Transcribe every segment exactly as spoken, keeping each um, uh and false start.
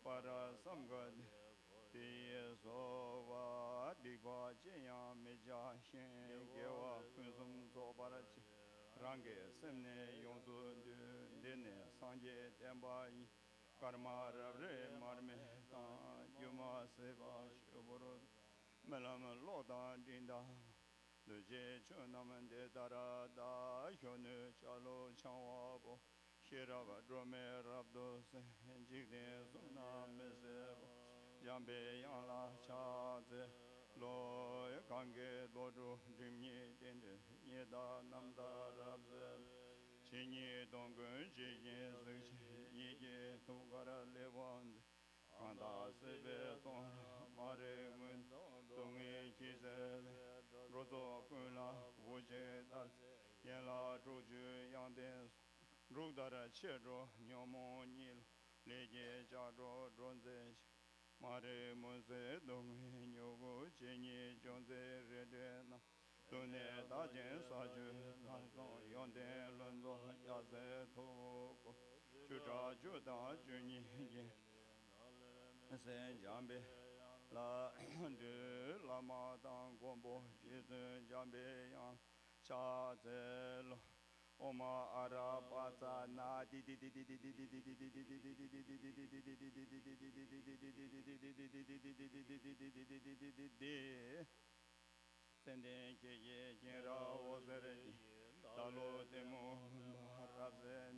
པར་བསམ་དགའ་སྟེ། དེ་ཡིས་གསོལ་བ་སྡིག་པ་ཅི་ཡང་མི་བྱ་ཞིང་། དགེ་བ་ཕུན་སུམ་ཚོགས་པར་སྤྱད། རང་གི་སེམས་ནི་ཡོངས་སུ་འདུལ། འདི་ནི་སངས་རྒྱས་བསྟན་པ་ཡིན། སྐར་མ་རབ་རིབ་མར་མེ་དང་། སྒྱུ་མ་སྲིད་པ་ཆུ་བུར། རྨི་ལམ་གློག་དང་སྤྲིན་དང་། འདུ་བྱེད་ཆོས་རྣམས་འདི་ལྟར་གདའ། གཞོན་ནུ་སྐྱ་ལོ་འཆང་བ་པོ། ཤེས་རབ་སྒྲོན་མེ་རབ་ཏུ་གསལ། འཇིག་རྟེན་གསུམ་ན་མི་བཟད་པ། འཇམ་པའི་དབྱངས་ལ་ཕྱག་འཚལ་ལོ། གང་གི་བློ་གྲོས་སྒྲིབ་གཉིས་བྲལ་ཏེ། ཉི་ཟླ་རྣམ་དག་རབ་གསལ། ཇི་སྙེད་སྡོང་ཀུན་ཇི་བཞིན་གཟིགས་ཤིང་། ཉིད་ཀྱི་ཐུགས་ཀར་ལེགས་པར་མཛེས། གང་དག་སྲིད་པའི་སྟོང་ལ་མ་རིག་མུན། སྡུག་བསྔལ་གྱིས་བསྲེགས་པའི། འགྲོ་ཚོགས་ཀུན་ལ་བུ་གཅིག་ལྟར། ཡན་ལག་དྲུག་ཅུ་དབྱངས་ལྡན་གསུང་། འབྲུག་ལྟར་ཆེར་སྒྲོགས་ཉོན་མོངས་གཉིད་ལོག་ལས་ཀྱི་ལྕགས་སྒྲོག་སྒྲོག་མཛད་ཅིང་། མ་རིག་མུན་སེལ་སྡུག་བསྔལ་མྱུ་གུ། ཇི་སྙེད་འབྱུང་རྩིས་རིགས་འགྲེ་རྣམས། དུག་ནད་རྟགས་ཅན་ས་བཅུད་མཐའ་སྟོངས། ཡོན་ཏན་ལྷུན་རྫོགས་རྒྱལ་སྲས་ཐུ་བོ་སྐུ། བཅུ་ཕྲག་བཅུ་དང་བཅུ་གཉིས་ཀྱིས། སེམས་འཇམ་པའི་ལ་འདུད། བླ་མ་དང་མགོན་པོ་རྗེ་བཙུན་འཇམ་པའི་དབྱངས་ཕྱག་འཚལ་ལོ། ཨོཾ་ཨ་ར་པ་ཙ་ན་དྷཱིཿ་ཙནྡན་ཁྱེད་ཀྱི་སྤྱན་རས་འོད་ཟེར་གྱིས། ད་ལོ་གཏི་མུག་མུན་པ་རབ་བསལ།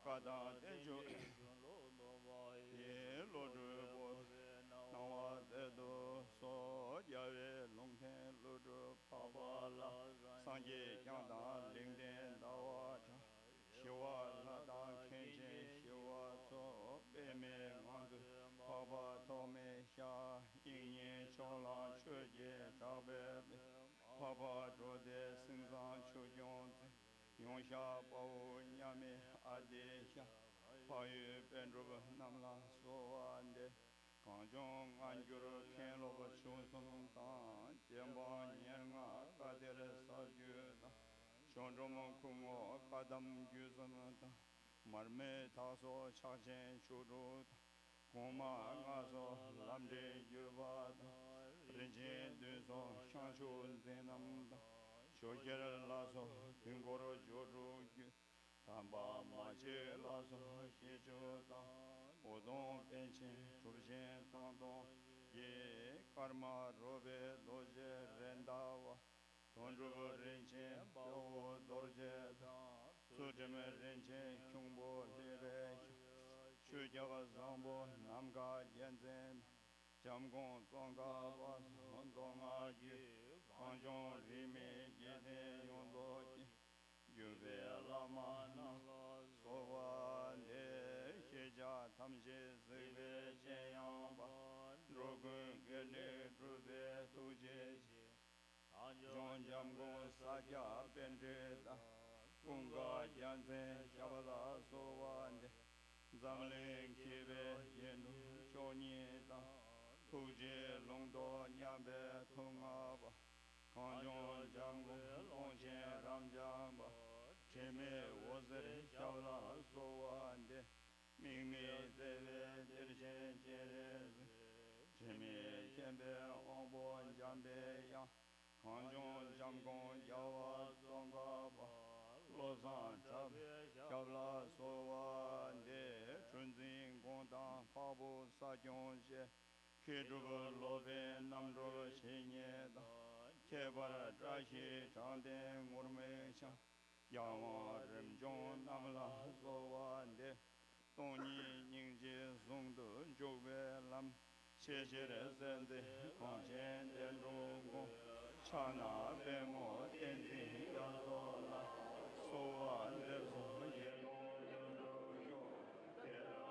བཀའ་དང་བསྟན་བཅོས་ཀྱི་བློ་གྲོས་སྤོབས་པའི་སྣང་བ་མཛད་དུ་གསོལ། རྒྱལ་བའི་ལུང་བསྟན་ཀླུ་སྒྲུབ་འཕགས་པ་ལྷ། སངས་རྒྱས་བསྐྱངས་དང་ལེགས་ལྡན་ཟླ་བ་གྲགས། ཞི་བ་ལྷ་དང་མཁན་ཆེན་ཞི་བ་འཚོ། པདྨའི་ངང་ཚུལ་འཕགས་པ་ཐོགས་མེད་ཤར། དབྱིག་གཉེན་ཕྱོགས་གླང་ཆོས་ཀྱི་གྲགས་པའི་དཔལ། འཕགས་པ་གྲོལ་སྡེ་སེང་བཟང་ཆོས་སྐྱོང་བཙན། ཡོངས་ཤར་དཔའ་བོ་མཉམ་མེད་ཨ་ཏི་ཤ། འཕགས་ཡུལ་པཎ་གྲུབ་རྣམས་ལ་གསོལ་བ་འདེབས། གངས་ལྗོངས་སྔ་འགྱུར་མཁན་སློབ་ཆོས་གསུམ་དང་། རྗེ་འབངས་ཉེར་ལྔ་བཀའ་གཏེར་ས་བཅུ་དང་། ཞང་ཀྲུང་ཁུ་ངོ་བཀའ་གདམས་རྒྱུད་གསུམ་དང་། མར་མེ་ཐག་སོགས་ཕྱག་ཆེན་བཅུ་དྲུག་དང་། གོང་མ་ལྔ་སོགས་ལམ་འབྲས་བརྒྱུད་པ་དང་། རིན་ཆེན་བདུན་སོགས་བྱང་ཆུབ་འཛིན་རྣམ་དང་། ཇོ་ཁྱེར་ལ་སོགས་དུས་འཁོར་སྦྱོར་དྲུག་རྒྱུད། དམ་པ་མ་གཅིག་ལ་སོགས་བཞི་བཅུ་དང་། འུ་དུམ་པཎ་ཆེན་གྲུབ་ཆེན་ཐང་སྟོང་གི། ཀརྨ་རོལ་པའི་རྡོ་རྗེ་རེད་མདའ་བ། དོན་གྲུབ་རིན་ཆེན་དཔའ་བོ་རྡོ་རྗེ་དང་། ཚུལ་ཁྲིམས་རིན་ཆེན་ཁྱུང་པོ་ལྷས་པའི་ཞབས། ཆོས་སྐྱབས་བཟང་པོ་ནམ་མཁའ་རྒྱལ་མཚན། འཇམ་མགོན་ཙོང་ཁ་པ་སོགས་མདོ་སྔགས་ཀྱི། གངས་ལྗོངས་རིས་མེད་རྒྱལ་བསྟན་ཡོངས་རྫོགས་ཀྱི། བརྒྱུད་པའི་བླ་མ་རྣམས་ལ་གསོལ་བ་འདེབས། ཤེས་བྱ་ཐམས་ཅད་གཟིགས་པའི་སྤྱན་ཡངས་པ། འགྲོ་ཀུན་དགེ་ལེགས་སྒྲུབ་པའི་ཐུགས་རྗེ་ཆེ། གངས་ལྗོངས་འཇམ་མགོན་ས་སྐྱ་པཎྜི་ཏ། ཀུན་དགའ་རྒྱལ་མཚན་ཞབས་ལ་གསོལ་བ་འདེབས། འཛམ་གླིང་མཁས་པའི་རྒྱན་དྲུག་མཆོག་གཉིས་དང་། ཐུགས་རྗེའི་ལུང་རྟོགས་མཉམ་པའི་མཐུ་མངའ་བ། གངས་ལྗོངས་འཇམ་མགོན་ཀློང་ཆེན་རབ་འབྱམས་པ། དྲི་མེད་འོད་ཟེར་ཞབས་ལ་གསོལ་བ་འདེབས། དམིགས་མེད་བརྩེ་བའི་གཏེར་ཆེན་སྤྱན་རས་གཟིགས། དྲི་མེད་མཁྱེན་པའི་དབང་པོ་འཇམ་པའི་དབྱངས། གངས་ལྗོངས་འཇམ་མགོན་རྒྱལ་བ་ཙོང་ཁ་པ། བློ་བཟང་གྲགས་པའི་ཞབས་ལ་གསོལ་བ་འདེབས། གྲུ་འཛིན་གུང་ཐང་འཕགས་བུ་ས་སྐྱོང་བཅས། མཁས་གྲུབ་སློབ་དཔོན་རྣམ་གྲོལ་ཇི་སྙེད་དང་། ཁྱད་པར་བཀྲ་ཤིས་དྲང་ལྡན་ངུར་སྨྲིག་འཆང་། རྒྱལ་དབང་རིམ་བྱོན་རྣམས་ལ་གསོལ་བ་འདེབས། སྟོང་ཉིད་སྙིང་རྗེ་ཟུང་དུ་འཇུག་པའི་ལམ། ཆེས་ཆེར་གསལ་མཛད་གངས་ཅན་བསྟན་འགྲོའི་མགོན། ཕྱག་ན་པདྨོ་བསྟན་འཛིན་རྒྱ་མཚོ་ལ། གསོལ་བ་འདེབས་སོ་བཞེད་དགོངས་ལྷུན་གྲུབ་ཤོག།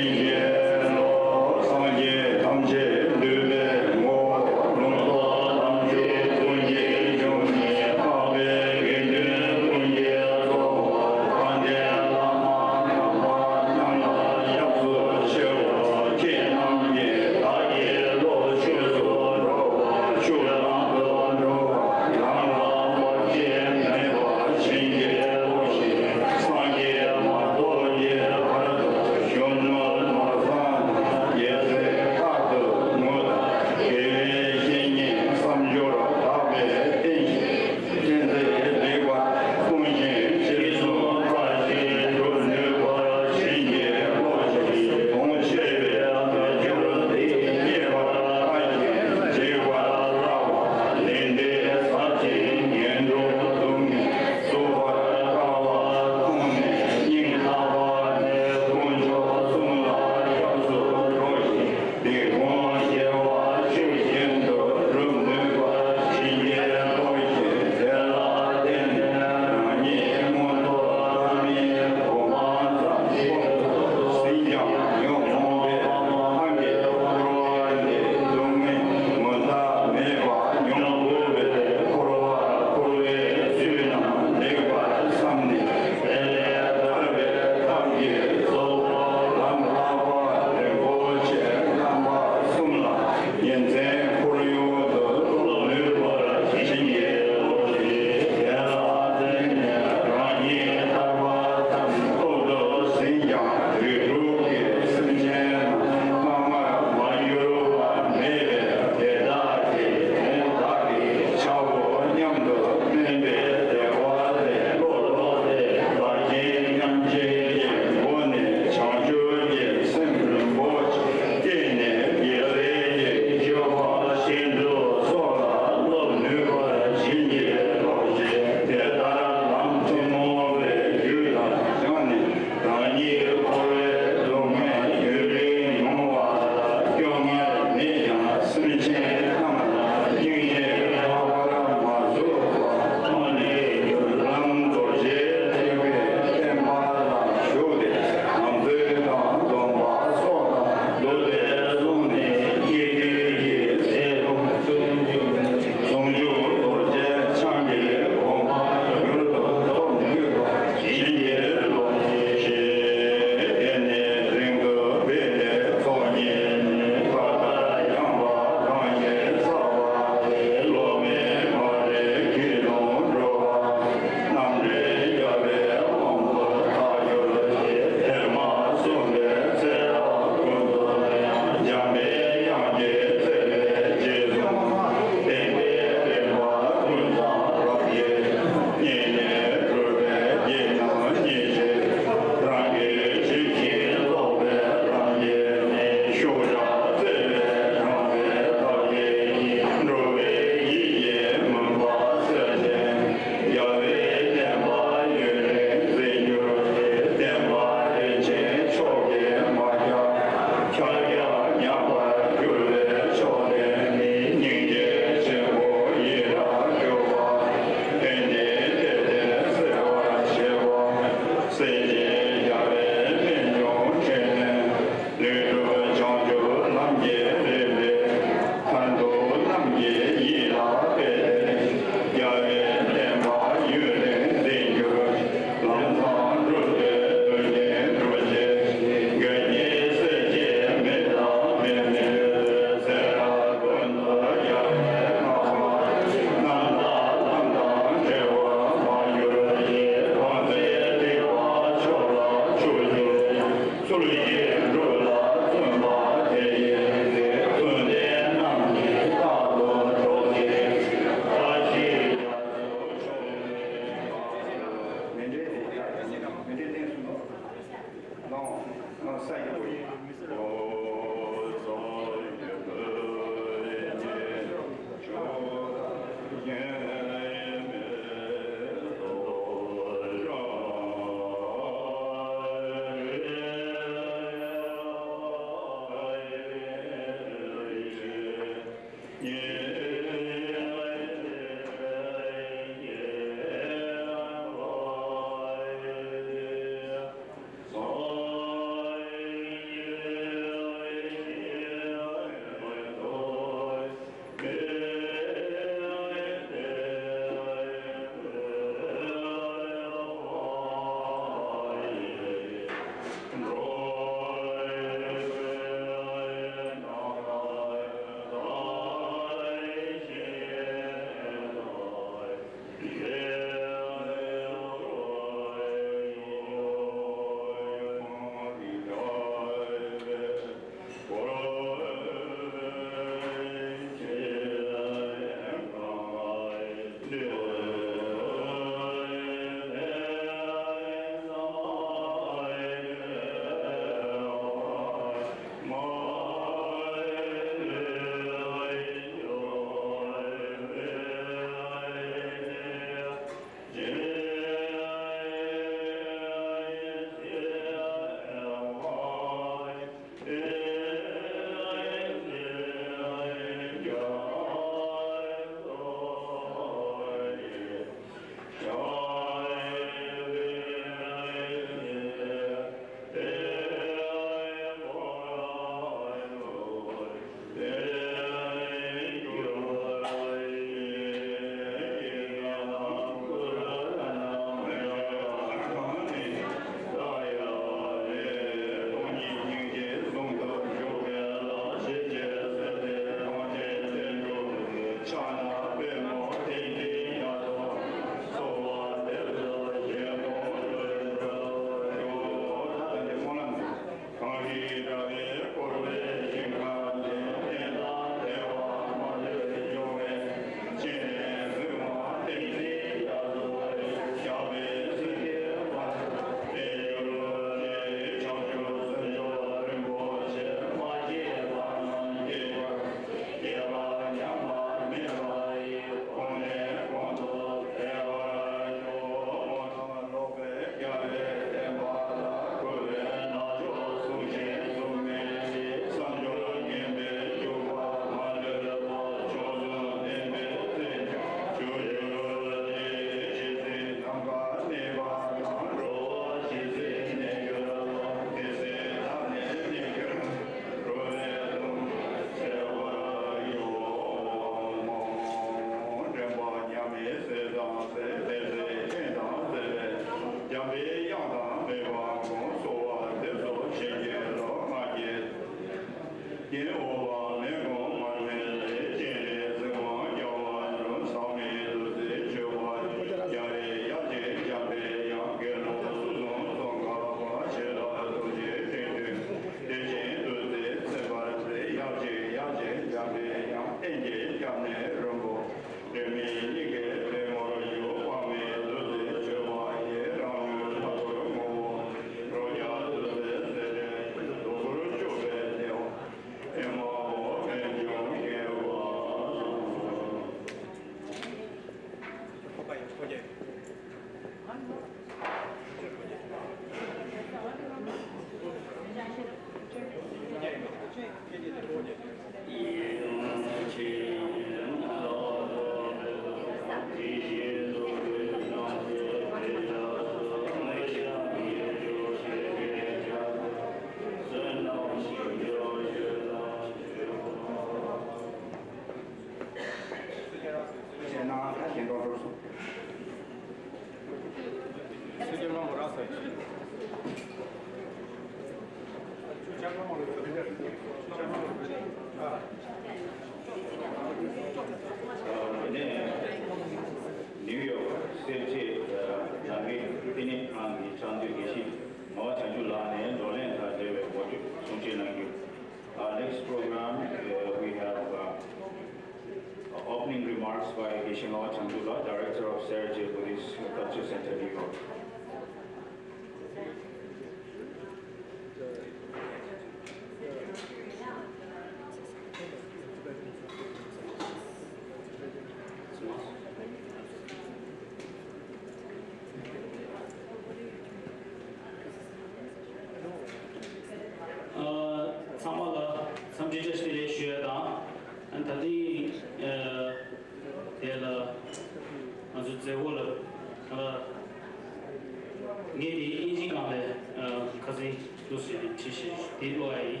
ལོ་ཡིན།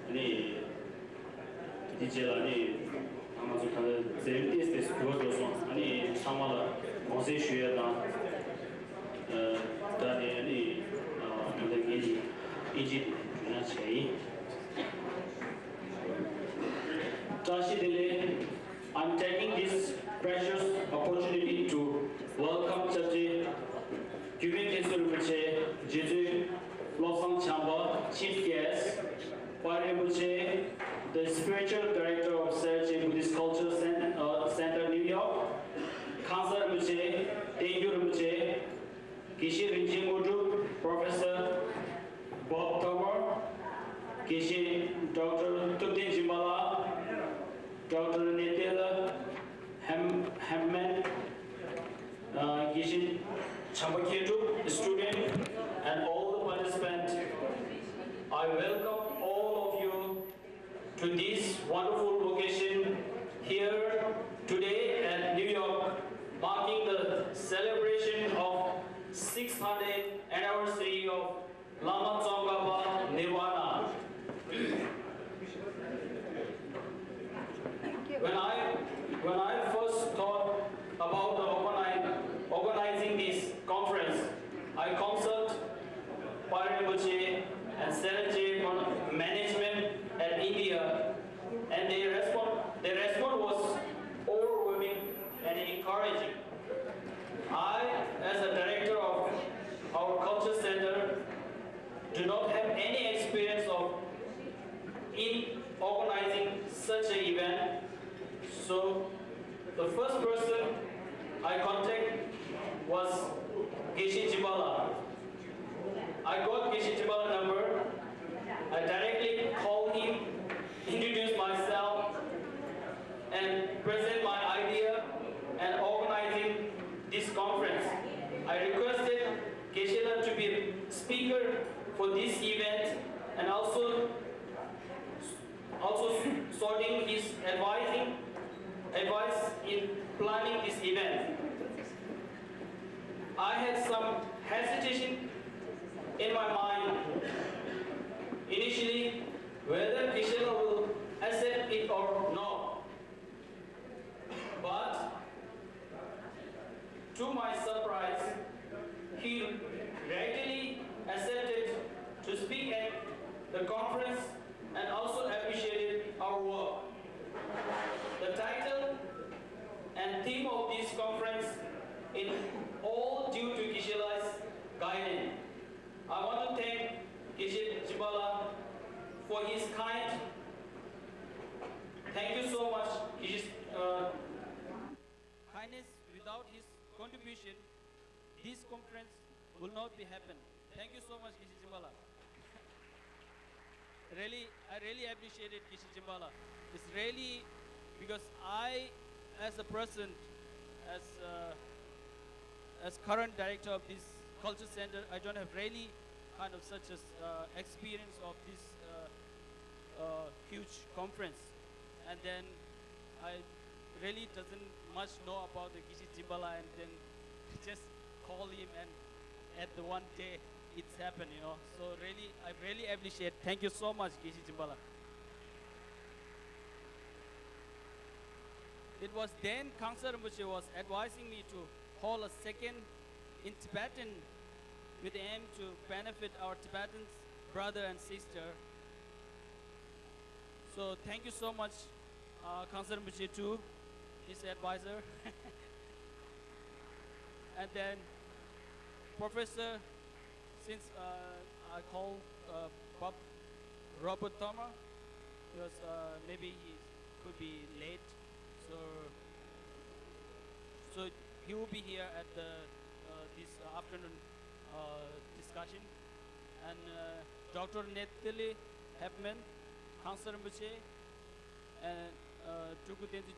ཨ་ནི། དེ་རྗེས་ལ་ནི། ང་ཚོ་ད་ལྟ་འཛེམ་ཏེ་སྟེ་འགྲོ་འགྲོ་སོང་། ཨ་ནི་ཚང་མ་ལ་དགོངས་སེལ་ཞུ་ཡ་དང་། ད་ནི་ཨ་ནི། ད་ལྟ་ངེད་ཀྱི་ཨིན་ཇི་འགྲོ་སྦྱང་བྱས་ཡིན། བཀྲ་ཤིས་བདེ་ལེགས། I'm taking this precious opportunity to welcome Chapje Gyume Khyentse Rinpoche, རྗེ་བཙུན་བློ་བཟང་བྱམས་པ, Chief Guest, Pari Rinpoche, the Spiritual Director of Serche Buddhist Culture Cen- uh, Center, New York, Khangsar Rinpoche, Tengyu Rinpoche, དགེ་བཤེས་རིན་ཆེན་དངོས་གྲུབ། Professor Bob Thurber, དགེ་བཤེས་Doctor ཐུབ་བསྟན་སྦྱིན་པ་ལགས། Doctor Natela Ham- Hamman, uh, དགེ་བཤེས་བྱམས་པ་མཁས་གྲུབ། Student and all the participants, I welcome all of you to this wonderful location here today at New York, marking the celebration of six hundred anniversary of Lama Tsongkhapa Nirvana. When I, when I first thought about the organi- organizing this conference, I consult Pari Rinpoche and Serche management at India, and their respond, their response was overwhelming and encouraging. I, as a director of our culture center, do not have any experience of in organizing such an event. So the first person I contact was Geshe Jimbala. I got Geshe Jimbala number. I directly called him, introduced myself, and present my idea and organizing this conference. I requested Geshe-la to be speaker for this event and also also sorting his advising advice in planning this event. I had some hesitation in my mind initially whether Geshe-la will accept it or not. But to my surprise, he readily accepted to speak at the conference and also appreciated our work. The title and theme of this conference is all due to Geshe-la's guidance. I want to thank Geshe Jimbala for his kind. Thank you so much, Geshe. Uh, kindness. Without his contribution, this conference will not be happen. Thank you so much, Geshe Jimbala. Really, I really appreciate it, Geshe Jimbala. It's really because I, as a person, as uh, as current director of this culture center, I don't have really kind of such as uh, experience of this uh, uh, huge conference, and then I really doesn't much know about the Geshe Jimbala, and then just call him, and at the one day it's happened, you know. So really, I really appreciate. Thank you so much, Geshe Jimbala. It was then Kangsa Rinpoche was advising me to hold a second in Tibetan with aim to benefit our Tibetan brother and sister. So thank you so much, uh, Kangsa Rinpoche too, his advisor. And then Professor, since uh, I call uh, Bob Robert Thurman, because uh, maybe he could be late, so so he will be here at the uh, this afternoon uh, discussion. And uh, Doctor Natali Hepman, Kangsa Rinpoche, and uh, Tulku Tenzin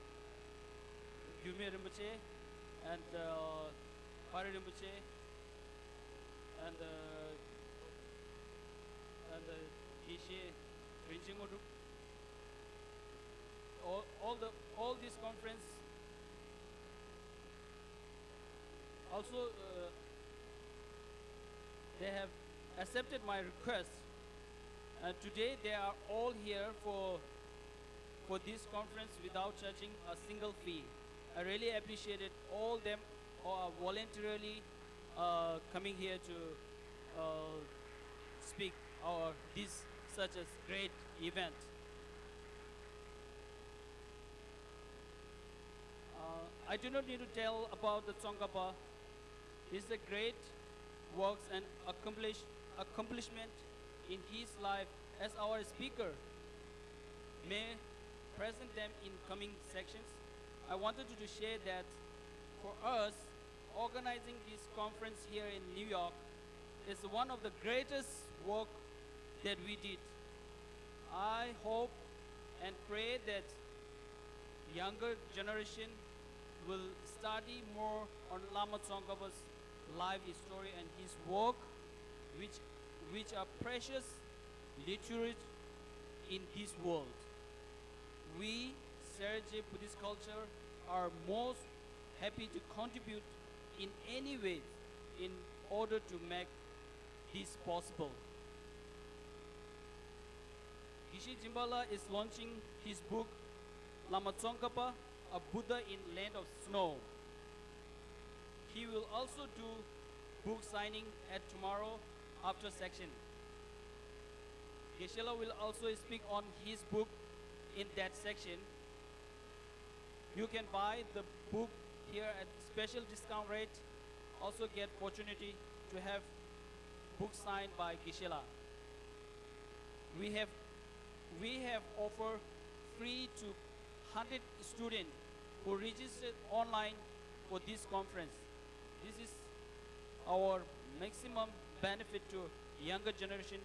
Gyume Rinpoche, and uh, Pari Rinpoche, and uh, and uh, Geshe Rinchen Ngoruk. All, all the all this conference also uh, they have accepted my request Uh, today they are all here for for this conference without charging a single fee. I really appreciate it. All them are voluntarily uh, coming here to uh, speak our this such a great event. Uh, I do not need to tell about the Tsongkhapa. His great works and accomplish, accomplishment in his life as our speaker may present them in coming sections. I wanted to share that for us, organizing this conference here in New York is one of the greatest work that we did. I hope and pray that younger generation will study more on Lama Tsongkhapa's life story and his work, which, which are precious literature in this world. We, Serge Buddhist culture, are most happy to contribute in any way in order to make this possible. Geshe Jinpala is launching his book Lama Tsongkhapa, A Buddha in Land of Snow. He will also do book signing at tomorrow after section. Geshe-la will also speak on his book in that section. You can buy the book here at special discount rate. Also get opportunity to have book signed by Geshe-la. We have we have offered free to hundred students who registered online for this conference. This is our maximum benefit to younger generation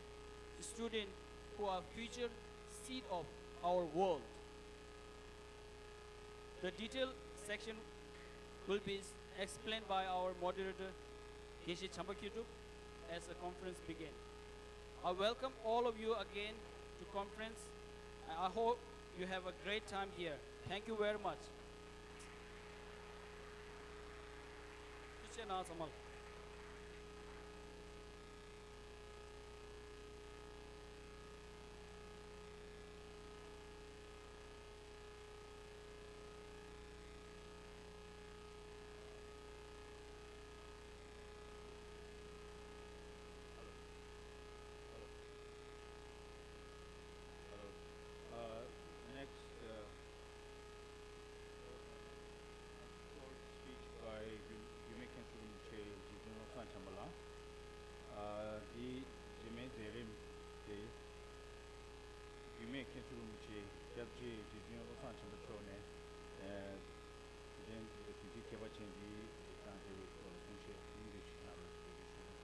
students who are future seed of our world. The detailed section will be explained by our moderator, Geshe Champa Kyutup, as the conference begins. I welcome all of you again to conference, and I hope you have a great time here. Thank you very much. ཐུགས་རྗེ་གནང་ཚང་མ་ལ། Hello. Uh, next, uh, short speech by Gyume Khenchul Rinpoche, རྗེ་བཙུན་བློ་བཟང་བྱམས་པ་ལགས། ཨ། འདི་རྗེས་མའི་མཛད་རིམ་དེ། རྒྱུད་སྨད་མཁན་ཟུར་རིན་པོ་ཆེ་སྐྱབས་རྗེ་རྗེ་བཙུན་བློ་བཟང་ཆེན་པོ་མཆོག་ནས། ཨ། དེ་རིང་དུས་ཚིགས་ཁྱད་པར་ཅན་འདི་བཏང་སྟེ་འོས་སྐོར་ལ་གསུང་བཤད་སྙིང་བསྡུས་ཤིག་གནང་རོགས་ཞུ་རྒྱུ་ཞུ།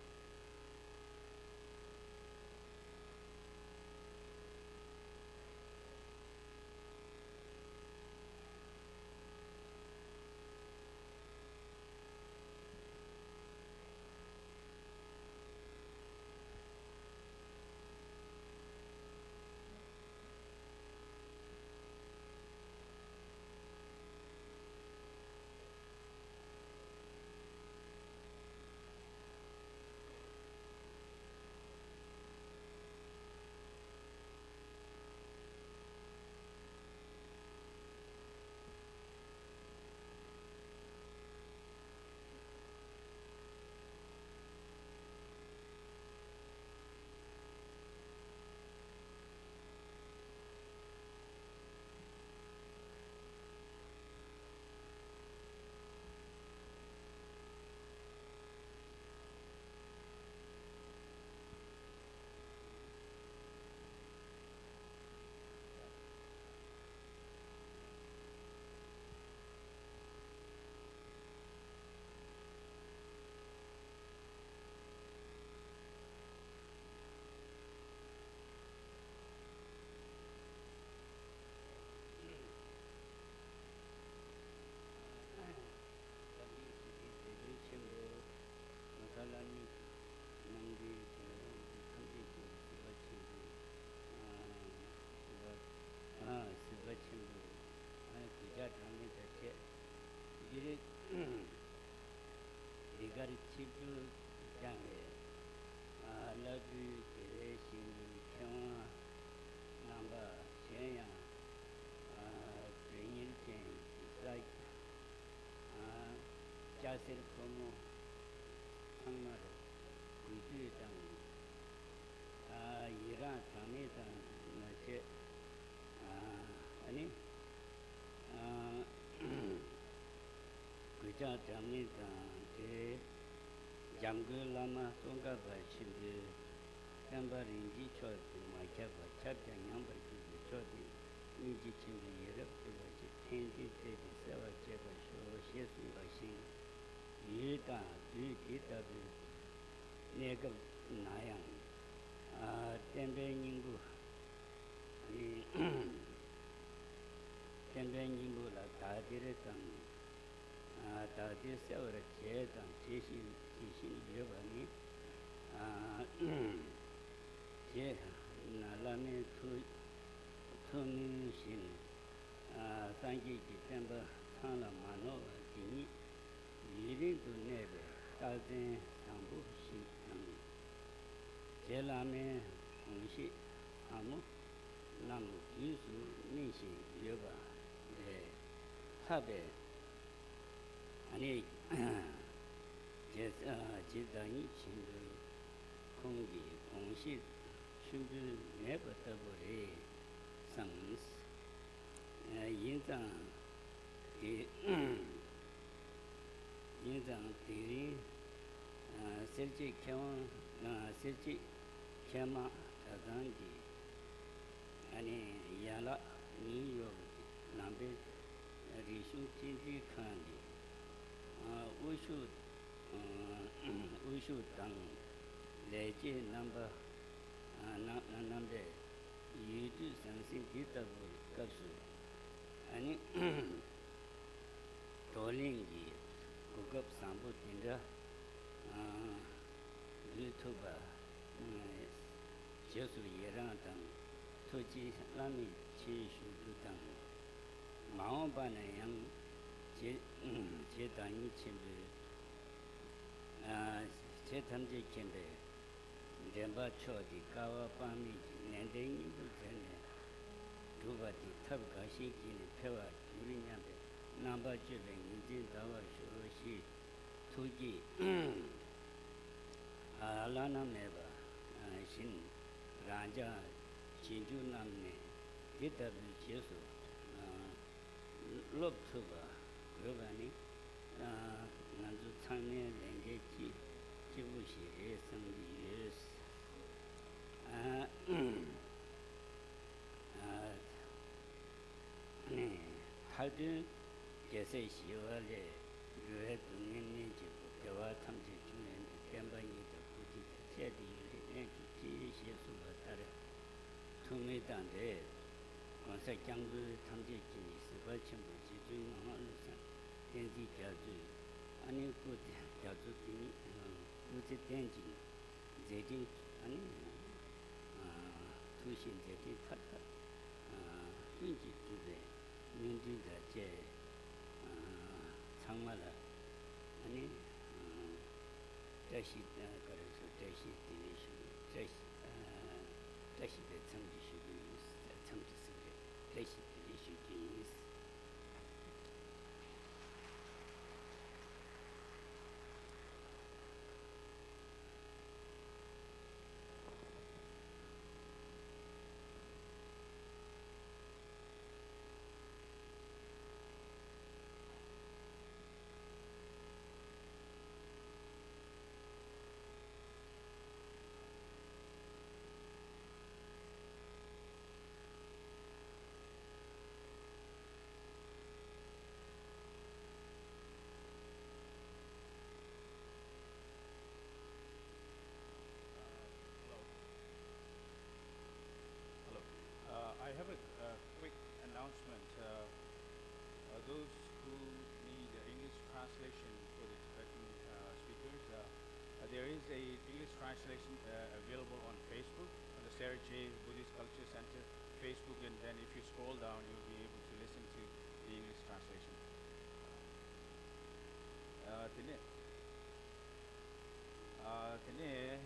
བཀའ་དྲིན་ཆེན་པོ། ང་ཚོ་བླ་མའི་གནང་བའི་དོན་ལ་ཐམས་ཅད་ཀྱི་སྲིད་པ་ཆེན་པོ། ཨ། སྲིད་པ། ཨ། སྲིད་པ་ཆེན་པོ། ཨ། གུས་ཕྱག་དྲང་ལེན་དང་བཅས། འདི་རིང་འདི་གར་ཆིབས་བསྒྱུར་བསྐྱངས་པའི། ཨ། བླ་སྤྲུལ་དགེ་ལས་ཤིང་མཁས་དབང་ སེར་ཕོ་མོ་ཚང་མར་གུས་འདུད་དང་། ཨ། ཡི་རང་གྲངས་མེད་དང་མ་བྱེད། ཨ་ནི། ཨ། གུས་ཕྱག་གྲངས་མེད་དང་དེ། འཇམ་མགོན་བླ་མ་ཙོང་ཁ་པ་ཆེན་པོའི་བསྟན་པ་རིན་ཆེན་མཆོག་ཏུ་མ་ཁྱབ་པ། ཁྱབ་ཀྱང་ཉམས་པར་གྱུར་པའི་མཆོག་དེ་སྙིང་རྗེ་ཆེན་པོའི་ཡ་རབས་སྤྲུལ་པ་ཞིག་ཕན་བདེའི་རྩེ་གཅིག་གསལ་བར་བྱེད་པར་ཤོག་ཞེས་གསུངས་པ་བཞིན། ཡུལ་དང་དུས་དེ་ལྟ་བུའི་གནས་སྐབས་ན་ཡང་། ཨ། བསྟན་པའི་སྙིང་པོ། ཨ་ནི། བསྟན་པའི་སྙིང་པོ་ལ་དག་ཐེར་དང་། ཨ། དག་ཐེར་གསལ་བར་བྱས་དང་བྱེད་བཞིན་བྱེད་བཞིན་ཡོད་པ་ནི། ཨ། རྗེ་བླ་མའི་ཐུགས་ཐུགས་སྨོན་བཞིན། ཨ། སངས་རྒྱས་ཀྱི་བསྟན་པ་ཚང་ལ་མ་ནོར་བ་དེ་ཉིད་ཡུན་རིང་དུ་གནས་པའི་རྟགས་མཚན་བཟང་པོ་ཞིག་དང་། རྗེ་བླ་མའི་དགོངས་བཞེད་ཟབ་མོ་རྣམས་དུས་སུ་སྨིན་བཞིན་ཡོད་པ་ལས་ལྷག་པའི། ཨ་ནི། རྗེ་རྗེ་བདག་ཉིད་ཆེན་པོས་ཁོང་གི་དགོངས་བཞེད་མཆོད་འབུལ་མེད་པ་ལྟ་བུ་རེད་བསམ། ཡིན་ཙང་དེ། ཡིན་ཙང་དེ་རིང་། ཨ། སེར་བྱེས་མཁས་དབང་། ཨ། སེར་བྱེས་མཁས་མང་གྲྭ་ཚང་གི། ཨ་ནི། ཡན་ལག་ནིའུ་ཡོག་གི་ལམ་པའི་རིག་གཞུང་སྤྱི་འཐུས་ཁང་གི། ཨ། དབུ་བཞུགས། ཨ། དབུ་བཞུགས་དང་ལས་བྱེད་རྣམ་པ། ཨ། རྣམ་རྣམ་པས་ཡུལ་དུས་ཟང་ཟིང་འདི་ལྟ་བུའི་སྐབས་སུ། ཨ་ནི། བགྲོ་གླེང་གི་གོ་སྐབས་བཟང་པོ་དེ་འདྲ། ཨ། འབུལ་ཐུབ་པ། ཨ། རྗེས་སུ་ཡི་རང་དང་ཐུགས་རྗེ་བླ་མེད་ཆེ་ཞུ་རྒྱུ་དང་། མ་འོངས་པ་ན་ཡང་རྗེ་རྗེ་བདག་ཉིད་ཆེན་པོའི། ཨ། རྗེ་ཐམས་ཅད་མཁྱེན་པའི་འདྲེན་པ་མཆོག་དེ་བསྐལ་པ་དཔག་མེད་ཀྱི་ནན་ཏན་སྙིང་པོར་མཛད་ནས་སྒྲུབ་པ་དེ་ཐབས་འགའ་ཞིག་བགྱིས་ནས་འཕེལ་བར་གྱུར་སྙམ་པའི་རྣམ་པ་དཔྱོད་པའི་ངོས་འཛིན་འདྲ་བར་ཤོག་ཞེས་ཐུགས་བསྐྱེད་བླ་ན་མེད་པ་བཞིན་རང་ཅག་རྗེས་འཇུག་རྣམས་ནས་འདི་ལྟ་བུའི་རྗེས་སུ་སློབ་ཐུབ་པ་དགོས་པ་ནི། ང་ཚོ་ཚང་མའི་ལས་འགན་གཅིག་གཅིག་པུ་ཞིག་རེད་བསམ་གྱི་ཡོད། ཨ། ཨ། མཐའ་དོན་རྒྱལ་སྲས་ཞི་བ་ལྷས། འགྲོ་བའི་སྡུག་བསྔལ་སྨན་གྱི་སྒོ། བདེ་བ་ཐམས་ཅད་འབྱུང་བའི་གནས། བསྟན་པ་ཉིད་དང་པོ་ཏི་དང་བཅས་ཏེ་ཡུན་རིང་གནས་གྱུར་ཅིག་ཞེས་གསུངས་པ་ལྟར། ཐུགས་སྨོན་དང་འབྲེལ་༸གོང་ས་༸སྐྱབས་མགོན་ཐམས་ཅད་མཁྱེན་པའི་གཟིགས་པ་ཆེན་པོ་རྗེ་བཙུན་ངག་དབང་བློ་བཟང་བསྟན་འཛིན་རྒྱ་མཚོས། ཨ་ནི་སྐུ་ཚེ་རྒྱ་མཚོ་དེ་ཉིད་སྐུ་ཚེ་བརྟན་ཅིང་མཛད་འཕྲིན། ཨ་ནི་ཐུགས་བཞེད་མཛད་འཕྲིན་མཐའ་དག་ཀུན་གྱིས་འགྲུབ་པའི་སྨོན་འདུན་དང་བཅས། ཚང་མ་ལ་ཨ་ནི་བཀྲ་ཤིས། ག་རེ་ཟེར། བཀྲ་ཤིས་བདེ་ལེགས་ཞུ། བཀྲ་ཤིས། བཀྲ་ཤིས་པའི་འཚམས་འདྲི་ཞུ་རྒྱུ་ཡིན། འཚམས་འདྲི་ཟེར་གི་རེད། བཀྲ་ཤིས་བདེ་ལེགས་ཞུ་རྒྱུ་ཡིན། Hello. Uh, I have a, a quick announcement. Uh, uh, those who need the English translation for the Tibetan uh, speakers, uh, uh, there is a English translation uh, available on Facebook, on the Sarah J Buddhist Culture Center Facebook, and then if you scroll down, you'll be able to listen to the English translation. Uh, དེ་ནས། ཨ། དེ་ནས། ཨ།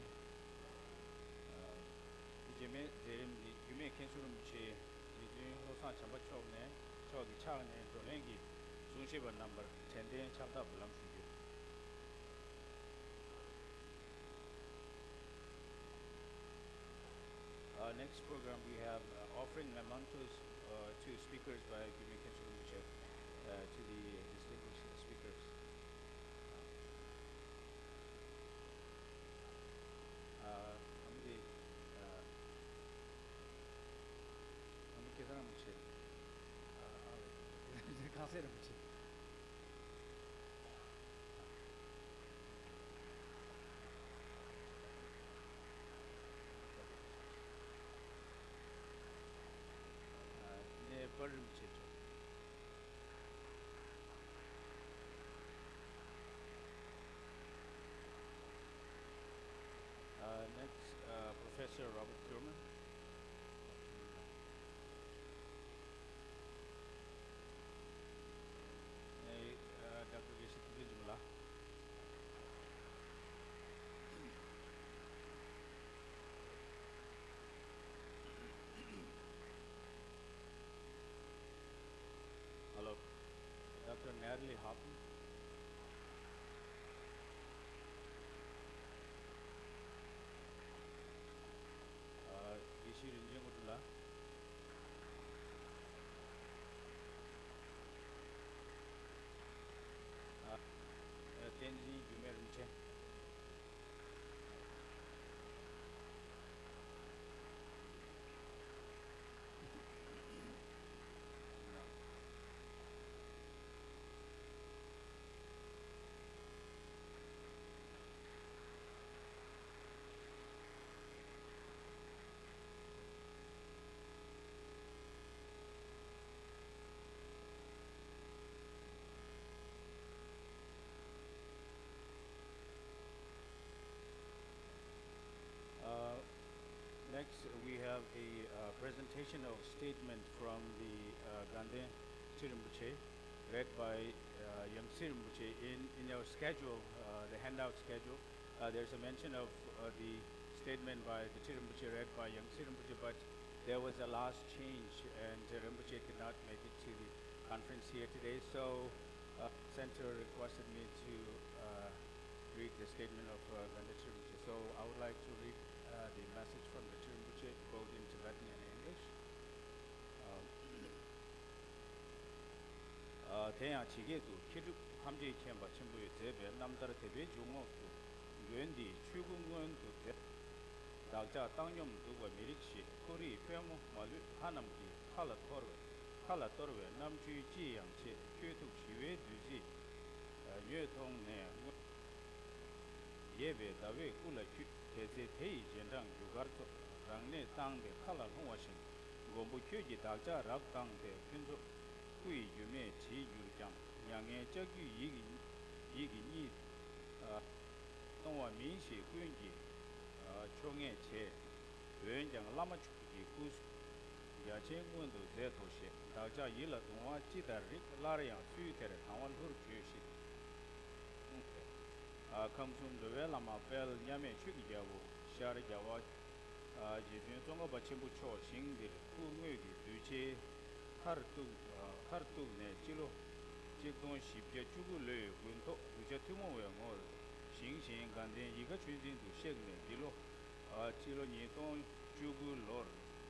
རྗེས་མའི་མཛད་རིམ་འདི་རྒྱུད་སྨད་མཁན་ཟུར་རིན་པོ་ཆེ་རྗེ་བཙུན་བློ་བཟང་བྱམས་པ་མཆོག་ནས། མཆོག་གི་ཕྱག་ནས་བགྲོ་གླེང་གི་གསུང་བཤད་པ་རྣམ་པར་དྲན་རྟེན་ཕྱག་རྟགས་འབུལ་ལམ་ཞུ་རྒྱུ། Next program, we have uh, offering mementos uh, to speakers by Gyume Khyentse Rinpoche uh, to the distinguished speakers. Uh, Amdi, uh, Amdi Kesa Rinpoche. Uh, Kangse Rinpoche. ནས་པར་རིམ་བྱེད་ཆོག Uh, next, uh, Professor Robert Thurman. ནས་ཨ་ཌོག་ཊར་དགེ་བཤེས་ཐུབ་བསྟན་འཇིགས་མེད་ལགས། Hello, ཌོག་ཊར་Natalie Hoppen. ཨ་དགེ་བཤེས་རིན་ཆེན་དངོས་གྲུབ་ལགས། ཨ་བསྟན་འཛིན་འགྱུར་མེད་རིན་ཆེན། Uh, next, we have a uh, presentation of statement from the uh, Ganden Rinpoche, read by uh, Yangtse Rinpoche in, in our schedule, uh, the handout schedule. Uh, there's a mention of uh, the statement by the Rinpoche read by Yangtse Rinpoche, but there was a last change and uh, Rinpoche could not make it to the conference here today. So uh, center requested me to uh, read the statement of uh, Ganden Rinpoche. So I would like to read uh, the message from the Rinpoche, both in Tibetan and English. Um, དེ་ཡང་ཇི་སྐད་དུ་མཁས་གྲུབ་ཐམས་ཅད་མཁྱེན་པ་ཆེན་པོས་མཛད་པའི་རྣམ་ཐར་དེ་པའི་འཇུག་ངོགས་སུ། མགོན་འདིས་ཆོས་སྐུ་མངོན་དུ་མཛད། བདག་ཅག་བཏང་སྙོམས་འདུག་པ་མི་རིགས་ཤིག་ཁོ་རིག་པད་མོ་མ་ལུས་ལྷ་རྣམས་ཀྱི་མཁའ་ལ་གཏོར་བའི་མཁའ་ལ་གཏོར་བའི་རྣམ་འཕྲུལ་ཅི་ཡང་བྱེད། ཁྱོད་ཐུགས་ཞི་བའི་བདུད་རྩི་ཉོས་མཐོང་ནས་མངོན། རྒྱས་པའི་ཟླ་འོད་སྐུ་ལ་འཁྱུད། དེ་ཚེ་དེ་ཡི་རྗེས་འབྲང་རྒྱུ་སྐར་ཚོགས། རང་གནས་བཏང་སྟེ་མཁའ་ལ་ལྷུང་བ་བཞིན། མགོན་པོ་ཁྱོད་ཀྱིས་བདག་ཅག་རབ་བཏང་སྟེ་ཕུན་ཚོགས་སྐུ་ཡི་རྒྱུ་མས་བྲིས་གྱུར་ཀྱང་། མྱ་ངན་ལྕགས་ཀྱུས་ཡིད་ཀྱིས་ཡིད་ཀྱིས་རྙེད། གཏོང་བ་མིན་ཞེས་ཀུན་གྱིས་ཆོ་ངེས་བྱས། འོན་ཀྱང་བླ་མ་མཆོག་གི་སྐུ་གཟུགས་རྒྱ་ཆེན་མངོན་དུ་མཛད་དོ་ཞེས། བདག་ཅག་ཡིད་ལ་གདུང་བ་ཅི་ལྟར་རིགས། སླར་ཡང་ཚུལ་དེར་དང་བ་ལྷུར་བཅོས་ཤིག་ཁམས་གསུམ་འགྲོ་བའི་བླ་མ་དཔལ་མཉམ་མེད་ཆོས་ཀྱི་རྒྱལ་པོ་ཤར་རྒྱལ་བ་རྗེ་བཙུན་ཙོང་ཁ་པ་ཆེན་པོ་མཆོག་ཞིང་འདིར་སྐུ་དངོས་ཀྱི་གདུལ་བྱའི་མཐར་གཏུགས་མཐར་གཏུགས་ནས་སྤྱི་ལོ་ཆིག་སྟོང་བཞི་བརྒྱ་བཅུ་དགུ་ལོའི་དགུན་ཐོག་གདུལ་བྱ་ཐུན་མོང་བའི་ངོར་ཞིང་གཞན་དགའ་ལྡན་ཡིད་དགའ་ཆོས་འཛིན་དུ་གཤེགས་ནས་འདི་ལོ། སྤྱི་ལོ་ཉིས་སྟོང་བཅུ་དགུ་ལོར་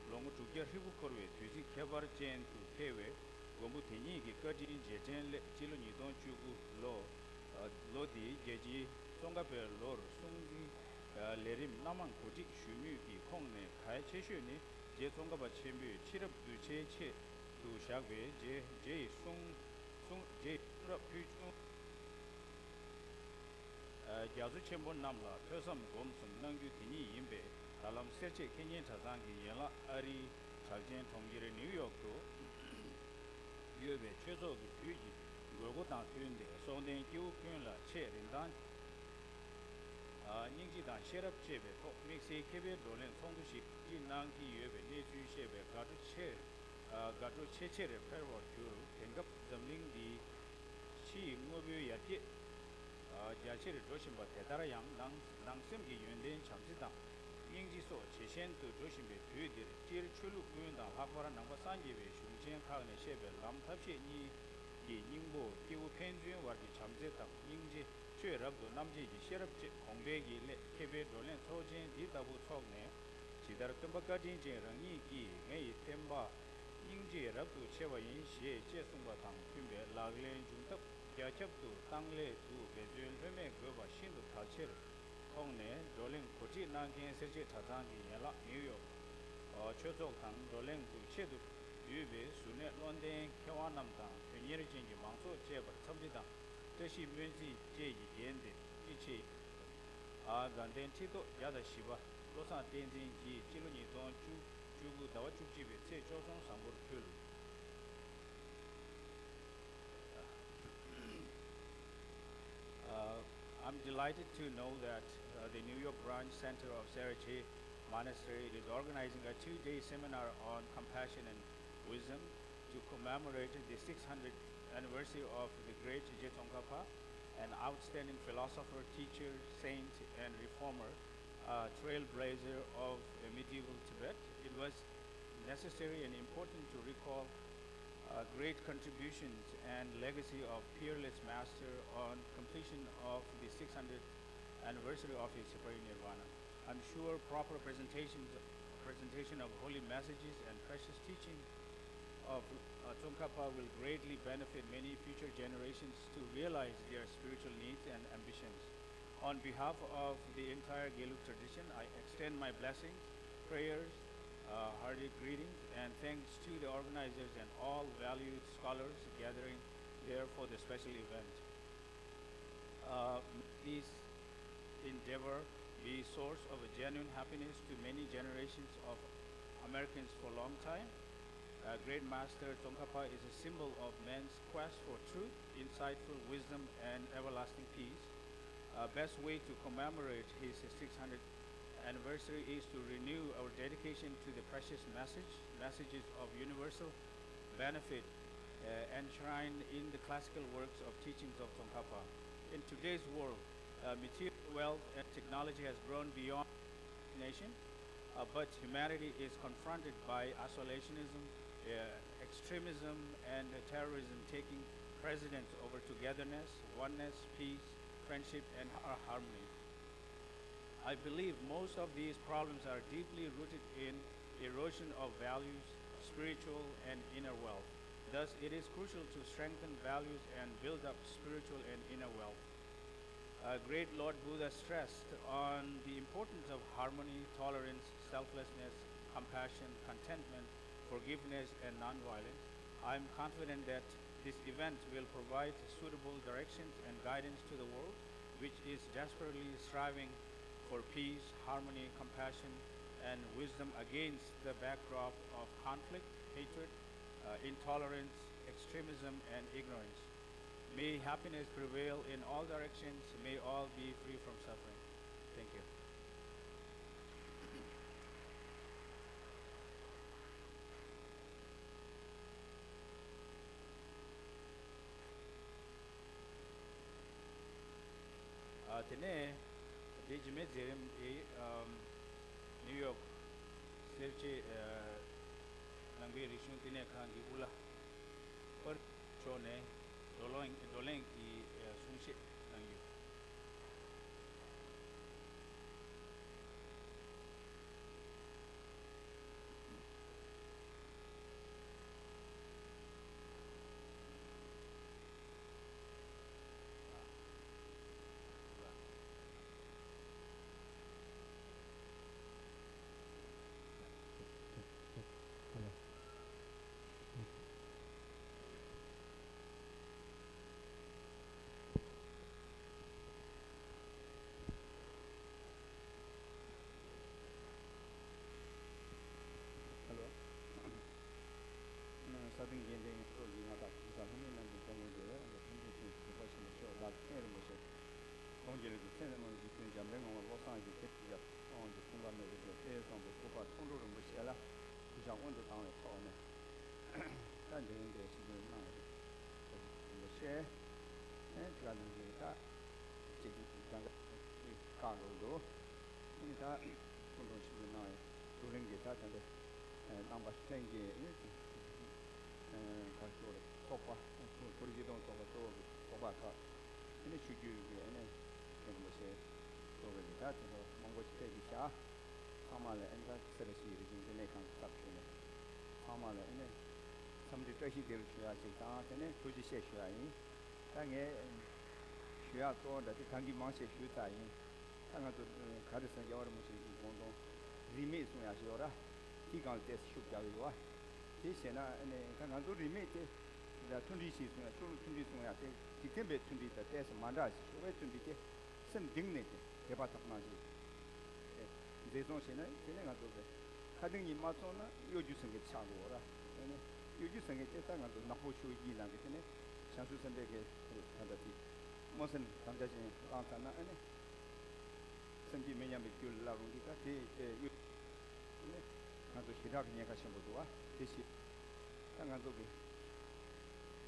ལོ་ངོ་དྲུག་བརྒྱ་ཧྲིལ་པོ་འཁོར་བའི་དུས་ཚིགས་ཁྱད་པར་ཅན་དུ་ཕེབས་པའི་མགོན་པོ་དེ་ཉིད་ཀྱི་བཀའ་དྲིན་རྗེས་དྲན་སླད་སྤྱི་ལོ་ཉིས་སྟོང་བཅུ་དགུ་ལོ། ལོ་འདིའི་རྒྱལ་སྤྱིའི་ཙོང་ཁ་པའི་ལོར་སྲུང་བརྩིའི་ལས་རིམ་སྣ་མང་གོ་སྒྲིག་ཞུས་མུས་ཀྱི་ཁོངས་ནས་གལ་ཆེ་ཤོས་ནི་རྗེ་ཙོང་ཁ་པ་ཆེན་པོས་ཕྱི་རབས་གདུལ་བྱའི་ཆེད་དུ་བཞག་པའི་རྗེ་རྗེ་ཡི་གསུང་གསུང་རྗེ་ཡི་གསུང་རབ་ཕུལ་བྱུང་། རྒྱ་མཚོ་ཆེན་པོ་རྣམས་ལ་ཐོས་བསམ་སྒོམ་གསུམ་གནང་རྒྱུ་དེ་ཉིད་ཡིན་པས། ད་ལམ་སེར་བྱེས་མཁས་སྙན་གྲྭ་ཚང་གི་ཡན་ལག་ཨ་རིའི་གྲགས་ཅན་གྲོང་ཁྱེར་ནིའུ་ཡོག་ཏུ་ཡོད་པའི་ཆོས་ཚོགས་ཀྱི་དུས་ཀྱི་དགོས་མཁོ་དང་བསྟུན་ཏེ་སྲོང་ལྡན་སྐྱེ་བོ་ཀུན་ལ་ཆེས་རིན་ཐང་སྙིང་རྗེ་དང་ཤེས་རབ་བཅས་པའི་ཐོག་དམིགས་བསལ་མཁས་པའི་བགྲོ་གླེང་ཚོགས་འདུ་ཞིག་སྒྲིག་གནང་གི་ཡོད་པའི་གནས་ཚུལ་བཤད་པས་དགའ་སྤྲོ་ཆེ་དགའ་སྤྲོ་ཆེས་ཆེར་འཕེལ་བར་གྱུར། དེང་སྐབས་འཛམ་གླིང་འདིའི་ཕྱི་ཡི་དངོས་པོའི་ཡར་རྒྱས་རྒྱ་ཆེར་འགྲོ་བཞིན་པ་དེ་ལྟར་ཡང་ནང་ནང་སེམས་ཀྱི་ཡོན་ཏན་བྱམས་བརྩེ་དང་སྙིང་རྗེ་སོགས་ཇེ་ཞན་དུ་འགྲོ་བཞིན་པའི་དུས་འདིར། སྤྱིར་ཆོས་ལུགས་ཀུན་དང་ལྷག་པར་ནང་པ་སངས་རྒྱས་པའི་གཞུང་ཆེན་ཁག་ནས་བཤད་པའི་ལམ་ཐབས་ཤེས་གཉིས་ཀྱི་སྙིང་པོ་སྐྱེས་བུ་ཕན་ཚུན་བར་གྱི་བྱམས་བརྩེ་དང་སྙིང་རྗེ། ཆོས་རབ་ཏུ་རྣམ་འབྱེད་ཀྱི་ཤེས་རབ་བཅས་གོང་འཕེལ་གྱི་སླད་མཁས་པའི་བགྲོ་གླེང་ཚོགས་ཆེན་འདི་ལྟ་བུ་འཚོགས་ནས། ཇི་ འདི་ལྟར་སྟོན་པ་བཀའ་དྲིན་ཅན་རང་ཉིད་ཀྱིས་ངའི་བསྟན་པ་སྙིང་རྗེ་རབ་ཏུ་ཆེ་བ་ཡིན་ཞེས་ཅེས་གསུངས་པ་དང་མཐུན་པའི་ལག་ལེན་འབྱུང་ཐབས་རྒྱ་ཁྱབ་ཏུ་བཏང་སླད་དུ་འབད་བརྩོན་ལྷོད་མེད་དགོས་པ་ཤིན་ཏུ་གལ་ཆེར་མཐོང་ནས། བགྲོ་གླེང་གོ་སྒྲིག་གནང་མཁན་སེར་བྱེས་གྲྭ་ཚང་གི་ཡན་ལག་ནིའུ་ཡོག་ཆོས་ཚོགས་དང་བགྲོ་གླེང་དུ་ཆེད་དུ་བསྡུས་པའི་གཟུར་གནས་བློ་ལྡན་མཁས་དབང་རྣམས་དང་དོན་གཉེར་ཅན་གྱི་མང་ཚོགས་བཅས་པར་འཚམས་འདྲི་དང་བཀྲ་ཤིས་སྨོན་ཚིག་བཅས་ཀྱིས་བརྒྱན་ཏེ་ཅི་ཆེ། ཨ། དགའ་ལྡན་ཁྲི་ཐོག་བརྒྱ་དང་བཞི་པ་བློ་བཟང་བསྟན་འཛིན་གྱིས་སྤྱི་ལོ་ཉིས་སྟོང་བཅུ་དགུ་ཟླ་བ་བཅུ་གཅིག་པའི་ཚེས་བཅུ་གསུམ་བཟང་པོར་ཕུལ། Uh, I'm delighted to know that uh, the New York Branch Center of Serachi Monastery is organizing a two-day seminar on compassion and wisdom to commemorate the six hundredth anniversary of the great Je Tsongkhapa, an outstanding philosopher, teacher, saint, and reformer, a trailblazer of medieval Tibet. It was necessary and important to recall uh, great contributions and legacy of peerless master on completion of the six hundredth anniversary of his perinirvana. I'm sure proper presentations, presentation of holy messages and precious teaching of uh, Tsongkhapa will greatly benefit many future generations to realize their spiritual needs and ambitions. On behalf of the entire Gelug tradition, I extend my blessings, prayers, uh, hearty greetings, and thanks to the organizers and all valued scholars gathering there for the special event. Uh, may this endeavor be source of a genuine happiness to many generations of Americans for a long time. Uh, Great Master Tsongkhapa is a symbol of man's quest for truth, insightful wisdom, and everlasting peace. Uh, best way to commemorate his six hundredth anniversary is to renew our dedication to the precious message, messages of universal benefit uh, enshrined in the classical works of teachings of Tsongkhapa. In today's world, uh, material wealth and technology has grown beyond imagination, uh, but humanity is confronted by isolationism, uh, extremism, and terrorism taking precedence over togetherness, oneness, peace, friendship, and har- harmony. I believe most of these problems are deeply rooted in erosion of values, spiritual and inner wealth. Thus, it is crucial to strengthen values and build up spiritual and inner wealth. Uh, great Lord Buddha stressed on the importance of harmony, tolerance, selflessness, compassion, contentment, forgiveness, and nonviolence. I am confident that this event will provide suitable directions and guidance to the world, which is desperately striving for peace, harmony, compassion, and wisdom against the backdrop of conflict, hatred, uh, intolerance, extremism, and ignorance. May happiness prevail in all directions. May all be free from suffering. Thank you. ཨ། དེ་ནས་དེ་རྗེས་མའི་མཛད་རིམ་དེ་ཨམ་ནིའུ་ཡོག་སེར་བྱེས་ཨ་ནང་པའི་རིག་གཞུང་བསྟི་གནས་ཁང་གི་དབུ་བླ་པར་མཆོག་ནས་བགྲོ་གླེང་བགྲོ་གླེང་གི་ཨ་གསུང་བཤད་གནང་ཡོད། ཧེ་ལོ། ས་སྟེང་རྒྱལ་བསྟན་ཡོངས་རྫོགས་ཀྱི་མངའ་བདག་གོང་ས་ལྷ་མིའི་རྣམ་རྒྱལ་སྐྱབས་མགོན་རྒྱལ་བའི་དབང་པོ་ཐུགས་རྗེ་ཆེན་གྱི་གོ་འཕང་ཆེན་པོ་མཆོག་ལག་ལེན་རིན་པོ་ཆེ། ཁོང་རྒྱལ་བའི་མཚན་ནས་མངོན་པའི་རྗེ་བཙུན་འཇམ་དཔལ་ངང་པ་བློ་བཟང་གི་སྐྱབས་ཀྱི་ཡབ་དབང་གི་ཁུངས་པ་མེད་པའི་རྒྱལ་སྲས་བཟང་པོ་སྐུ་པར་མཐོང་གྲོལ་རིན་པོ་ཆེ་ལ་གུས་ཕྱག་སྔོན་དུ་བཏང་བའི་ཐོག་ནས། ད་འདི་རིང་འདིར་ཆིབས་བསྒྱུར་གནང་བའི་རིན་པོ་ཆེ། ཨེ་དེ་ག་ནང་བཞིན་ད་ཅིག་གང་ག་ཅིག་བཀའ་སློབ་འདུག་ཨེ་ད་སྐུ་མགྲོན་ཆིབས་བསྒྱུར་གནང་བའི་བགྲོ་གླེང་གི་ད་ད་ལྟ་རྣམ་པ་ལྷན་རྒྱས་ཨེ་ཅིག་ཨེ་ག་ཚོད་རེད། ཚོགས་པ་ཨེ་བོད་བོད་རིགས་སྤྱི་མཐུན་ཚོགས་པ་གཙོ་བོ་གི་ཚོགས་པ་ཁག་ཨེ་ནས་ཆོས་བརྒྱུད་ཀྱི་ཨེ་ནས་རིན་པོ་ཆེ་གཙོ་བོ་གི་ད་དེ་ཚོ་མང་པོ་ཅིག་ཕེབས་ཀྱི་ཤག་ཚང་མ་ལ་ཨེ་ད་ཚེ་རིང་ཞིག་རིག་གཞུང་འཕྲིན་ལས་ཁང་གི་སྐབས་ཞུས་ནས། ཚང་མ་ལ་ཨེ་ནས་འཚམས་འདྲི་བཀྲ་ཤིས་བདེ་ལེགས་ཞུ་ཡ་ཅིག་དང་དེ་ནས་ཐུགས་རྗེ་ཆེ་ཞུ་ཡ་ཡིན། ད་ངས་ཞུ་ཡ་གཙོ་བོ་འདྲ་དེ་གང་གི་མང་ཆེ་ཞུས་ཚར་ཡིན། ད་ང་ཚོ་ག་རེ་ཟེར་རྒྱལ་བ་རིན་པོ་ཆེ་གི་དགོངས་དོན་རིས་མེད་གསུང་ཡ་ཞིག་ཡོད་ར། དེ་སྒང་ལ་ཏོག་ཙམ་ཤུགས་རྒྱག་གི་ཡོད་བ། དེ་བྱས་ན་ཨ་ནི་ད་ང་ཚོ་རིས་མེད་དེ་ད་མཐུན་སྒྲིལ་ཞིག་གསུང་ཡ་ཆོས་ལུགས་མཐུན་སྒྲིལ་གསུང་ཡ་དེ་འཇིག་རྟེན་པའི་མཐུན་སྒྲིལ་དང་ཏོག་ཙམ་མ་འདྲ་ཞིག་ཆོས་པའི་མཐུན་སྒྲིལ་དེ་སེམས་གཏིང་ནས་དེ་དད་པ་དག་སྣང་ཞིག་མཛེས་བཟོ་བྱས་ན་དེ་ནས་ང་ཚོ་གི་ཁ་གདེང་གཉིས་མ་ཚོགས་ན་གཡོ་སྒྱུ་སེང་གེ་ཆགས་འགྲོ་བ་ར། དེ་ནས་གཡོ་སྒྱུ་སེང་གེ་དེ་ད་ང་ཚོ་ནག་པོ་ཆུ་བོ་དཀྱིལ་ནང་གི་དེ་ནས་བྱང་ཆུབ་སེམས་དཔའི་གི་ད་ལྟ་དེ་སྨོན་སེམས་དམ་བཅའ་ཅན་བླངས་ཚར་ན་ཨ་ནི། སེམས་བསྐྱེད་མི་ཉམས་པའི་རྒྱུ་ལ་སླར་རུང་གི་ད་དེ་ཨེ་གཡུ། ནི་ང་ཚོ་ཞི་དྲག་གི་ཉེན་ཁ་ཆེན་པོ་འདུག་བ། དེ་བཞིན་ད་ང་ཚོ་གི་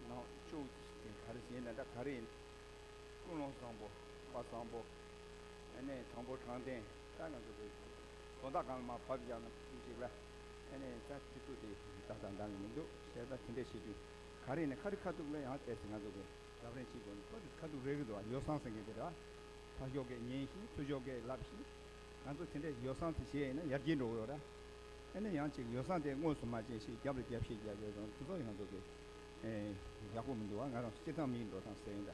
ནང་ཆོས་དེ་ག་རེ་ཡིན་ན་འདྲ་ག་རེ་ཡིན། ཀུན་སློང་བཟང་པོ་དཔའ་བཟང་པོ། ཨ་ནི་དྲང་པོ་དྲང་བདེན་ད་ང་ཚོ་གི་དོན་དག་སྒང་ལ་མར་བབས་བཞག་ན་ཅིག་ལ་ཨ་ནི་ད་དེ་ཚོ་དེ་ད་ད་འདང་གི་མི་འདུག་ཞེས་ད་དེ་འདྲས་བྱེད་དུས་ག་རེ་ཡིན་ན་ཁ་རི་ཁ་ཐུག་ལ་ཡང་བལྟས་ཚེ་ང་ཚོ་གི་རབ་རིམ་གཅིག་དགོས་ནས་ཁོ་དེ་ཁ་ཐུག་རེག་གི་འདུག་བ། ཡོ་བསྲང་ཟེར་མཁན་དེ་རེད་བ། ཕར་ཞོག་གེ་ཉན་ཞིང་ཚུར་ཞོག་གེ་ལབ་ཞིང་། ང་ཚོ་དེ་འདྲའི་ཡོ་བསྲང་དེ་བྱས་ཡིན་ན་ཡར་རྒྱས་འགྲོ་གི་ཡོད་རེད། ཨ་ནི་ཡང་ཅིག་ཡོ་བསྲང་དེ་དངོས་སུ་མ་བྱས་ཤིང་རྒྱབ་ལ་རྒྱབ་བཤད་རྒྱག་ཡོད་ཙང་དེ་ཚོ་ཡང་ང་ཚོ་གི་ཨེ་ཡག་པོ་མི་འདུག་བ། ང་རང་ཚོ་སྤྱིར་བཏང་མིའི་འགྲོ་སྟངས་ཟེར་ཡིན་ད།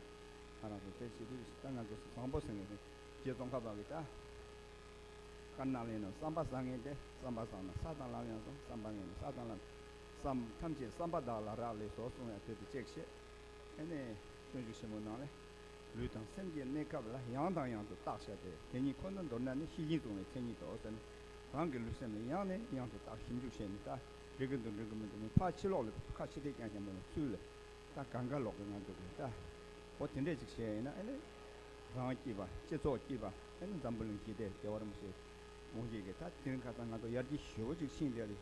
ང་རང་ཚོ་དེ་བྱེད་དུས་ད་ང་ཚོ་བཟང་པོ་ཟེར་ངེས་རེད། རྗེ་ཙོང་ཁ་པ་གི་ད། བཀའ་ནང་ལེན་ནང་བསམ་པ་བཟང་ངེས་ཏེ་བསམ་པ་བཟང་ན་ས་དང་ལམ་ཡང་བཟང་། བསམ་པ་ངན་ན་ས་དང་ལམ། བསམ་ཐམས་ཅད་བསམ་པ་དག་ལ་རག་ལས་སོ་གསུང་ཡང་དེ་དེ་གཅིག་བཤད། ཨེ་ནས་སྤྱོད་འཇུག་ཆེན་མོ་ནང་ལས། ལུས་དང་སེམས་ཀྱི་གནས་སྐབས་ལ་ཡང་དང་ཡང་དུ་བརྟག་བྱ་སྟེ། དེ་ཉིད་ཁོ་ན་མདོར་ན་ནི་ཤེས་བཞིན་བཟུང་བའི་མཚན་ཉིད་དོ་ཟེར་ནས། རང་གི་ལུས་སེམས་ལ་ཡང་ནས་ཡང་དུ་བརྟག་ཞིབ་འཇུག་བྱས་ནས་ད་འགྲིག་གི་འདུག་འགྲིག་གི་མི་འདུག་མི་ཕར་ཕྱི་ལོགས་ལ་ཁ་ཕྱི་བལྟས་རྐྱང་རྐྱང་མ་ཡིན་ཚུལ་ལ་ད་གང་ག་ལོག་གི་ང་འདུག་གི་ད། འོ་དེ་འདྲས་ཅིག་བྱས་ཡིན་ན་ཨེ་ནས། རང་སྐྱིད་པ་སྤྱི་ཚོགས་སྐྱིད་པ་ཨེ་ནས་འཛམ་བུ་གླིང་ཞི་བདེ་རྒྱལ་བ་རིན་པོ་ཆེ་དགོངས་བཞེས་ཀྱི་ད་དེ་རིང་ཁ་སང་ང་ཚོ་ཡར་རྒྱས་ཞེ་པོ་ཅིག་ཕྱིན་བསྡད་རེད།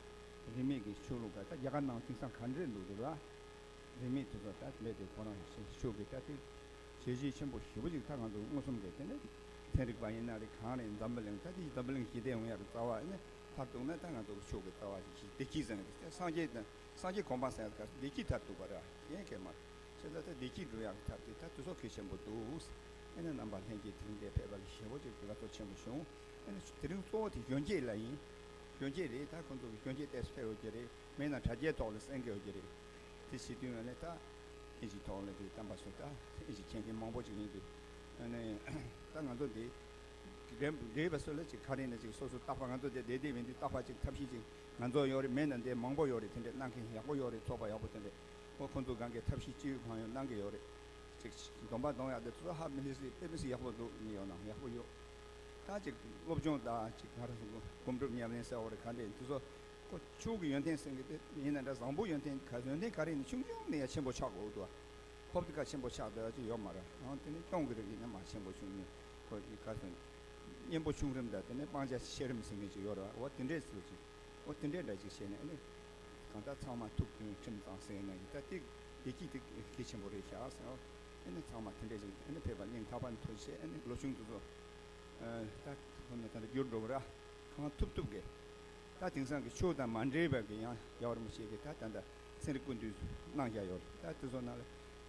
རིས་མེད་ཀྱི་ཆོས་ལུགས་ཀ་ད་རྒྱ་གར་ནང་དེང་སང་ག་འདྲས་འདུག་འདུག་ར། རིས་མེད་དེ་ཚོ་ད་མེད་དེ་ཁོ་རང་ཤི་ཤུགས་ཀྱི་ད་དེ་བྱས་རྗེས་ཆེན་པོ་ཞེ་པོ་ཅིག་ད་ང་ཚོ་མངོན་སུམ་གྱི་དེ་ནས་ཚན་རིག་པ་ཡིན་ན་རེད། གང་རེད། འཛམ་བུ་གླིང་ད་དེ་འཛམ་བུ་གླིང་ཞི་བདེ་ཡོང་ཡག་གི་རྩ་བ་ཨེ་ནས་མཐར་གཏུགས་ན་ད་ང་ཚོ་གི་ཆོས་ཀྱི་རྩ་བ་ཞིག་བདེ་སྐྱིད་ཟེར་ནས་སངས་རྒྱས་དང་སངས་རྒྱས་གོ་འཕང་ཟེར་ཡག་ག་བདེ་སྐྱིད་མཐར་གཏུགས་པ་ར་ཡན་གལ་མ་རེད། བྱས་ཙང་ད་བདེ་སྐྱིད་འགྲོ་ཡག་གི་ཐབས་དེ་ད་དུས་ཚོད་གལ་ཆེན་པོ་འདུག་ཨེ་ནས་རྣམ་པ་ལྷན་རྒྱས་དེ་རིང་འདིར་ཕེབས་པ་ལ་ཞེ་པོ་ཅིག་དགའ་ཚོར་ཆེན་པོ་བྱུང་། ཨེ་ནས་དེ་རིང་གཙོ་བོ་དེ་གཞོན་སྐྱེས་ལ་ཡིན། གཞོན་སྐྱེས་རེད། ད་ཁོང་ཚོ་གི་གཞོན་སྐྱེས་ཏོག་ཙམ་ཕེབས་ཡོད་ཀྱི་རེད། མེད་ན་དྲ་རྒྱའི་ཐོག་ལ་གསན་གྱི་ཡོད་ཀྱི་རེད། དེ་བྱེད་དུས་ཡོད་ལས་ད་ཨིན་ཇིའི་ཐོག་ལ་དེ་བསྟན་པ་སོགས་ད་ཨིན་ཇི་མཁྱེན་མཁན་མང་པོ་ཅིག་ཡིན་དུས། ཨ་ནི་ད་ང་ཚོ་འདི་རེད་རེད་པ། སུ་ལ་ཅིག་ག་རེ་ན་ཅིག་སོ་སོ་རྟག་པར་ང་ཚོ་དེ་བསྡད་བསྡད་མིན་དུས་རྟག་པར་ཅིག་ཐབས་ཤེས་ཅིག་ང་ཚོ་ཡོད་རེད། མེད་ན་འདི་མང་པོ་ཡོད་རེད། དེ་འདྲས་གནང་མཁན་ཡག་པོ་ཡོད་རེད། ཚོགས་པ་ཡག་པོ་དེ་འདྲས། ཨོ་ཁོང་ཚོ་སྒང་གའི་ཐབས་ཤེས་ཅི་ཡོད་གང་ཡོད་གནང་གི་ཡོད་རེད། ཅིག་སྡོམ་པ་གཏོང་ཡག་དེ་ཚོ་ཧ་མི་སྲིད་དཔེ་མི་སྲིད་ཡག་པོ་འདུག་ནི་ཡོད་ན་ཡག་པོ་ཡོད། ད་ཅིག་སློབ་སྦྱོང་དང་ཅིག་ག་རེ་ཟེར་དགོས། སྒོམ་སྒྲུབ་ཉམས་ལེན་ཟེར་བ་རེད། ག་འདྲས་འདི་ཚོ་ཁོ་ཆོས་ཀྱི་ཡོན་ཏན་ཟེར་གི་དེ་ཡིན་ན་འདྲ། བཟང་པོ་ཡོན་ཏན་ག་ཡོན་ཏན་ག་རེ་ཡིན་ན་ཆུང་ཆུང་ནས་ཡང་ཆེན་པོ་ཆགས་དགོས་འདུག་ཕོབ་དེ་ཁ་ཆེན་པོ་ཆགས་བསྡད་ཡག་ཅིག་ཡོད་མ་རེད། ཨང་དེ་ནི་སྐྱོང་གི་རིགས་ཡིན་ན་མ་ཆེན་པོ་ཆུང་ནས་ཁོ་གི་ག་ཟེར་གཉེན་པོ་ཆུང་རིམ་དང་དེ་ནས་སྤང་བྱ་ཆེ་རིམ་ཟེར་མཁན་ཅིག་ཡོད་རེད་བ། འོ་དེ་འདྲས་ཟེར་ཅིག་འོ་དེ་འདྲས་འདྲ་ཅིག་བྱས་ནས་ཨ་ནི་གང་ལྟར་ཚང་མ་ཐུགས་མཐུན་ཁྲིམས་གཙང་ཟེར་ན་ཡིན། ད་དེ་བདེ་སྐྱིད་དེ་གལ་ཆེན་པོ་རེད་ཤག་ཟེར། ཨ་ནི་ཚང་མ་དེ་འདྲས་ཅིག་ཨ་ནི་ཕེབས་པ་སྙིང་ཐག་པ་ནས་ཐུགས་རྗེ་ཆེ། ཨ་ནི་ལོ་ཆུང་དེ་ཚོ་ད་ཁོ་ན་ད་ལྟ་འགྱུར་འགྲོ་གི་ར། གང་ཐུབ་ཐུབ་གི། ད་དེང་སང་གི་ཆོས་དང་མ་འདྲེས་པ་གི་ཡང་རྒྱལ་བ་རིན་པོ་ཆེ་གི་ད་ད་ད་ཚན་རིག་ཀུན་བཏུས་གནང་བཞག་ཡོད་རེད། ད་དེ་ཚོ་ནང་ལ་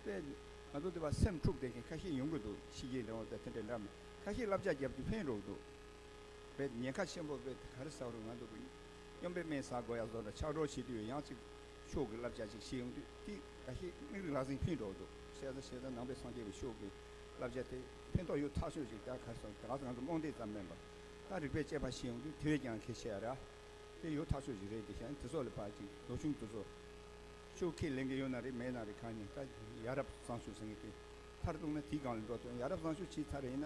དཔེ་ང་ཚོ་འདི་བ་སེམས་འཁྲུག་བསྡད་མཁན་ཁ་ཤས་ཡོང་གི་འདུག་ཕྱི་རྒྱལ་འགྲོ་བ་དང་དེ་འདྲ་འདྲ་མ་ཁ་ཤས་བསླབ་བྱ་རྒྱབ་རྒྱུ་ཕན་འགྲོ་གི་འདུག་དཔེ་ཉེན་ཁ་ཆེན་པོ་དཔེ་ག་རེ་ཟ་རུང་ང་ཚོ་གི་སྨྱོན་པའི་སྨན་ཟ་དགོས་ཡག་བཟོ་འདྲ་ཆགས་འགྲོ་བྱེད་དུས་ཡང་ཅིག་ཆོས་ཀྱི་བསླབ་བྱ་ཅིག་ཤེས་ཡོང་དུས་དེ་ཁ་ཤས་མིག་རིག་ལག་ཟིན་ཕན་འགྲོ་གི་འདུག་བྱས་ཙང་བྱས་ཙང་ནང་པའི་སངས་རྒྱས་པའི་ཆོས་ཀྱི་བསླབ་བྱ་དེ་ཕན་ཐོགས་ཡོད་ཐག་ཆོད་ཅིག་ད་ག་རེ་ཟ་ད་ག་ས་ང་ཚོ་རྨོངས་དད་ཙམ་མིན་པར། ད་རིག་པའི་དཔྱད་པ་ཤེས་ཡོང་དུས་དེ་བས་ཀྱང་གལ་ཆེ་ཡ་ར། དེ་ཡོད་ཐག་ཆོད་ཅིག་རེད། དེ་བཞིན་དེ་ཚོ་ལ་ཕར་ཅིག་ལོ་ཆུང་དེ་ཚོ་ཆོས་ཁས་ལེན་གི་ཡོད་ན་རེད། མེད་ན་རེད། གང་ཡིན་ད་ཡ་རབས་བཟང་སྤྱོད་ཟེར་མཁན་དེ་མཐར་གཏུགས་ན་དེའི་སྒང་ལ་འགྲོ་ཐུབ། ཡ་རབས་བཟང་སྤྱོད་བྱས་ཚར་རེད་ན་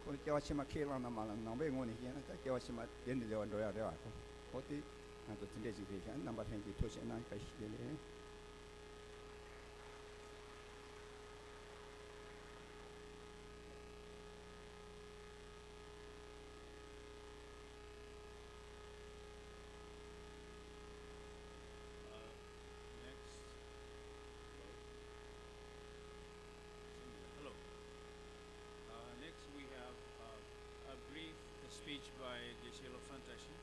ཁོ་སྐྱེ་བ་ཕྱི་མ་ཁས་བླངས་ན་མ་བླངས་ནང་པའི་ངོས་ནས་བཤད་ན་ད་སྐྱེ་བ་ཕྱི་མ་བདེ་འདི་བདེ་བ་འགྲོ་ཡ་རེད་བ། ཁོ་ཨོ་དེ་ང་ཚོ་དེ་འདྲས་ཅིག་རེད་བཞིན་རྣམ་པ་ལྷན་རྒྱས་ཐུགས་རྗེ་གནང་། བཀྲ་ཤིས་བདེ་ལེགས། Uh, next. Hello. Hello. Uh, next, we have uh, a brief speech by Geshe Lobsang Tashi,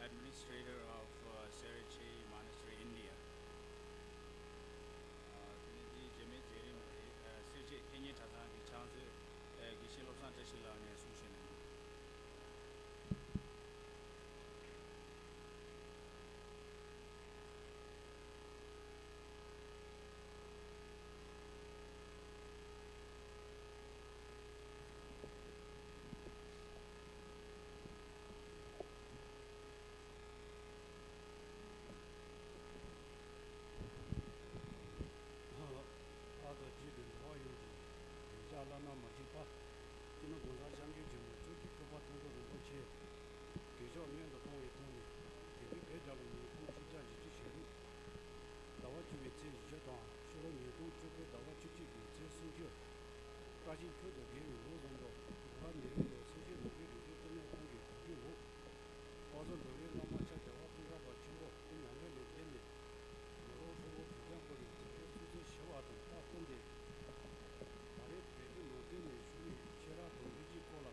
administrator of uh, Serachi Monastery, India. སྔོན་དུ་གཏོང་བའི་ཐོག་ནས་དེང་དུས་བོད་རྒྱལ་ལོ་ཉིས་སྟོང་ཆིག་བརྒྱ་བཞི་བཅུ་ཞེ་དྲུག་ཟླ་བ་བཅུ་པའི་ཚེས་བཞི་དང་ཕྱི་ལོ་ཉིས་སྟོང་བཅུ་དགུ་ཟླ་བ་བཅུ་གཅིག་པའི་ཚེས་སུམ་ཅུ། བཀྲ་ཤིས་འཁྱིལ་དུ་དགེ་བའི་ལོ་བཟང་པོ། འབྲུག་ལྷ་ནེའུ་ཡོག་སེར་བྱེས་ནང་པའི་རིག་གཞུང་བསྟི་གནས་ཁང་གི་གོ་སྒྲིག་འོག་དཔལ་བཟང་འབྲུག་པའི་བླ་མ་ཤཱཀྱ་བ་ཙོང་ཁ་པ་ཆེན་པོ་སྐུ་མྱ་ངན་ལས་འདས་ནས་མི་ལོ་ཧྲིལ་བོ་དྲུག་བརྒྱ་འཁོར་བའི་དུས་དྲན་གསོལ་ཚོགས་ཞུ་བ་དང་སྟབས་བསྟུན་ཏེ། ད་རེས་བོད་བརྒྱུད་ནང་བསྟན་ནས་བྱུང་བའི་ཆོས་རབ་དང་ལེགས་སྤྱོད་སྐོར་ལ་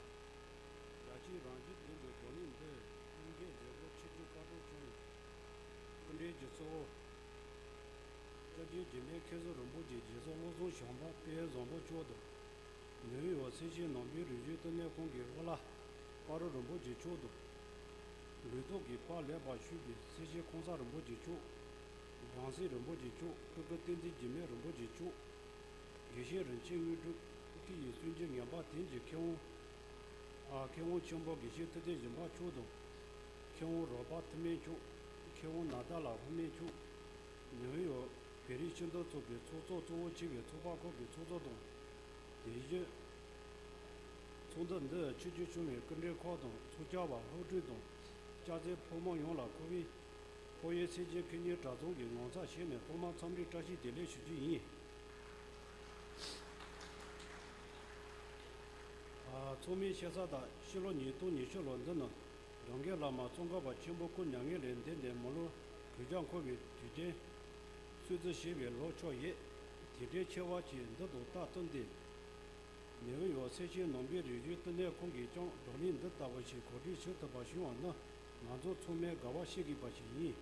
རྒྱ་ཆེའི་རང་བཞིན་ལྡན་པའི་བགྲོ་གླེང་འདི་དབུ་འབྱེད་མཛད་སྒོ་ཆིབས་བསྒྱུར་བཀའ་དྲིན་བསྐྱངས་ཡོད། སྐུ་མགྲོན་གྱི་གཙོ་བོ་སྐྱབས་རྗེ་འཇིགས་མེད་མཁན་ཟུར་རིན་པོ་ཆེ་རྗེ་བཙུན་བློ་བཟང་ཞང་པ་དཔལ་བཟང་པོ་མཆོག་དང་། ནེའུ་ཡོག་སེར་བྱེས་ནང་པའི་རིག་གཞུང་བསྟི་གནས་ཁང་གི་དབུ་བླ་སྤ་རོ་རིན་པོ་ཆེ་མཆོག་དང་། འགུལ་སྟོབས་ཀྱི་པར་ལེགས་པར་ཞུས་པའི་སེར་བྱེས་ཁང་གསར་རིན་པོ་ཆེ་མཆོག་སྦྲང་སེར་རིན་པོ་ཆེ་མཆོག་སྤྲུལ་སྐུ་བསྟན་འཛིན་འཇིགས་མེད་རིན་པོ་ཆེ་མཆོག་དགེ་བཤེས་རིན་ཆེན་དངོས་གྲུབ། སྐུ་ཡི་སྲོལ་འབྱེད་ངན་པ་དེང་གི་མཁས་དབང་། ཨ་མཁས་དབང་ཆེན་པོ་དགེ་བཤེས་ཐུབ་བསྟན་སྦྱིན་པ་མཆོག་དང་། མཁས་དབང་རོལ་པ་ཐུ་མེད་མཆོག་མཁས་དབང་ནཱ་ཏཱ་ལ་ལྷུ་མེད་མཆོག་ནེའུ་ཡོག་བོད་རིགས་སྤྱི་མཐུན་ཚོགས་པའི་ཚོགས་གཙོ་གཙོ་བོ་བྱས་པའི་ཚོགས་པ་ཁག་གི་ཚོགས་གཙོ་དང་། དེ་བཞིན་ཚོགས་འདུ་འདི་ཆིབས་བསྒྱུར་བྱུང་བའི་སྐུ་མགྲོན་ཁག་དང་ཚོགས་བཅར་བ་སློབ་ཕྲུག་དང་སྐྱ་སེར་ཕོ་མོ་ཡོངས་ལ་ཁོ་བོས་ཕོ་ཡི་སེར་བྱེས་ཁེ་ཉིན་གྲྭ་ཚང་གི་ངོ་མཚར་ཞལ་ནས་ཐོག་མར་འཚམས་འདྲི་བཀྲ་ཤིས་བདེ་ལེགས་ཞུ་རྒྱུ་ཡིན། ཨ། ཚང་མས་ཤེས་གསལ་ལྟར་ཕྱི་ལོ་ཉིས་སྟོང་ཉི་ཤུ་ལོ་འདི་ནི་འགྲོ་མགོན་བླ་མ་ཙོང་ཁ་པ་ཆེན་པོ་སྐུ་མྱ་ངན་ལས་འདས་ནས་མི་ལོ་དྲུག་བརྒྱ་འཁོར་བའི་དུས་དྲན་གསོལ་ཚིགས་ཞེས་པའི་ལོ་ཆགས་ཡོད། དེ་འདྲའི་ཆེ་བ་ཅིག་འདི་དང་སྟབས་བསྟུན་ཏེ། ནེའུ་ཡོག་སེར་བྱེས་ནང་པའི་རིག་གཞུང་བསྟི་གནས་ཁང་གིས་ཀྱང་བགྲོ་གླེང་འདི་ལྟ་བུ་ཞིག་གོ་སྒྲིག་ཞུ་ཐུབ་པ་བྱུང་བ་ནི་ང་ཚོ་ཚང་མས་དགའ་བ་བྱེད་དགོས་པ་ཞིག་ཡིན།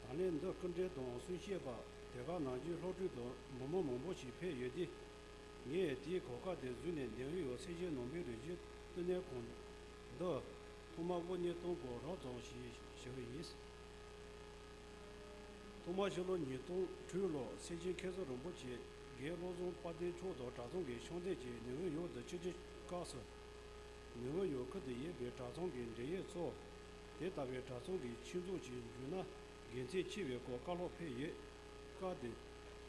ད་ལན་འདི་སྐུ་མགྲོན་དང་གསུང་བཤད་པ། དེ་ག་ནང་བཞིན་སློབ་ཕྲུག་དང་མི་མང་མང་པོ་ཞིག་ཕེབས་ཡོད་དུས། ངས་དེའི་གོ་སྐབས་དེ་བཟུང་ནས་ནེའུ་ཡོག་སེར་བྱེས་ནང་པའི་རིག་གཞུང་བསྟི་གནས་ཁང་འདི་ཐོག་མར་དབུ་བརྙེས་གཏོང་དགོས་རོགས་ཙམ་ཞེས་ཞུ་བ་ཡིན། ཐོག་མར་ཕྱི་ལོ་ཉིས་སྟོང་དྲུག་ལོར་སེར་བྱེས་མཁན་ཟུར་རིན་པོ་ཆེ་རྒན་བློ་བཟང་དཔལ་ལྡན་མཆོག་དང་གྲྭ་ཚང་གི་ཕྱག་འདེམས་ཀྱིས་ནེའུ་ཡོག་ཏུ་ཆིབས་བསྒྱུར་སྐབས་སུ། ནེའུ་ཡོག་ཁུལ་དུ་ཡོད་པའི་གྲྭ་ཚང་གི་འབྲེལ་ཡོད་ཚོ། དེ་ལྟ་བུའི་གྲྭ་ཚང་གི་ཆོས་ཚོགས་ཤིག་འཇུག་ན་དགེ་མཚན་ཆེ་བའི་སྐོར་བཀའ་སློབ་ཕེབས་ཡོད། སྐབས་དེར་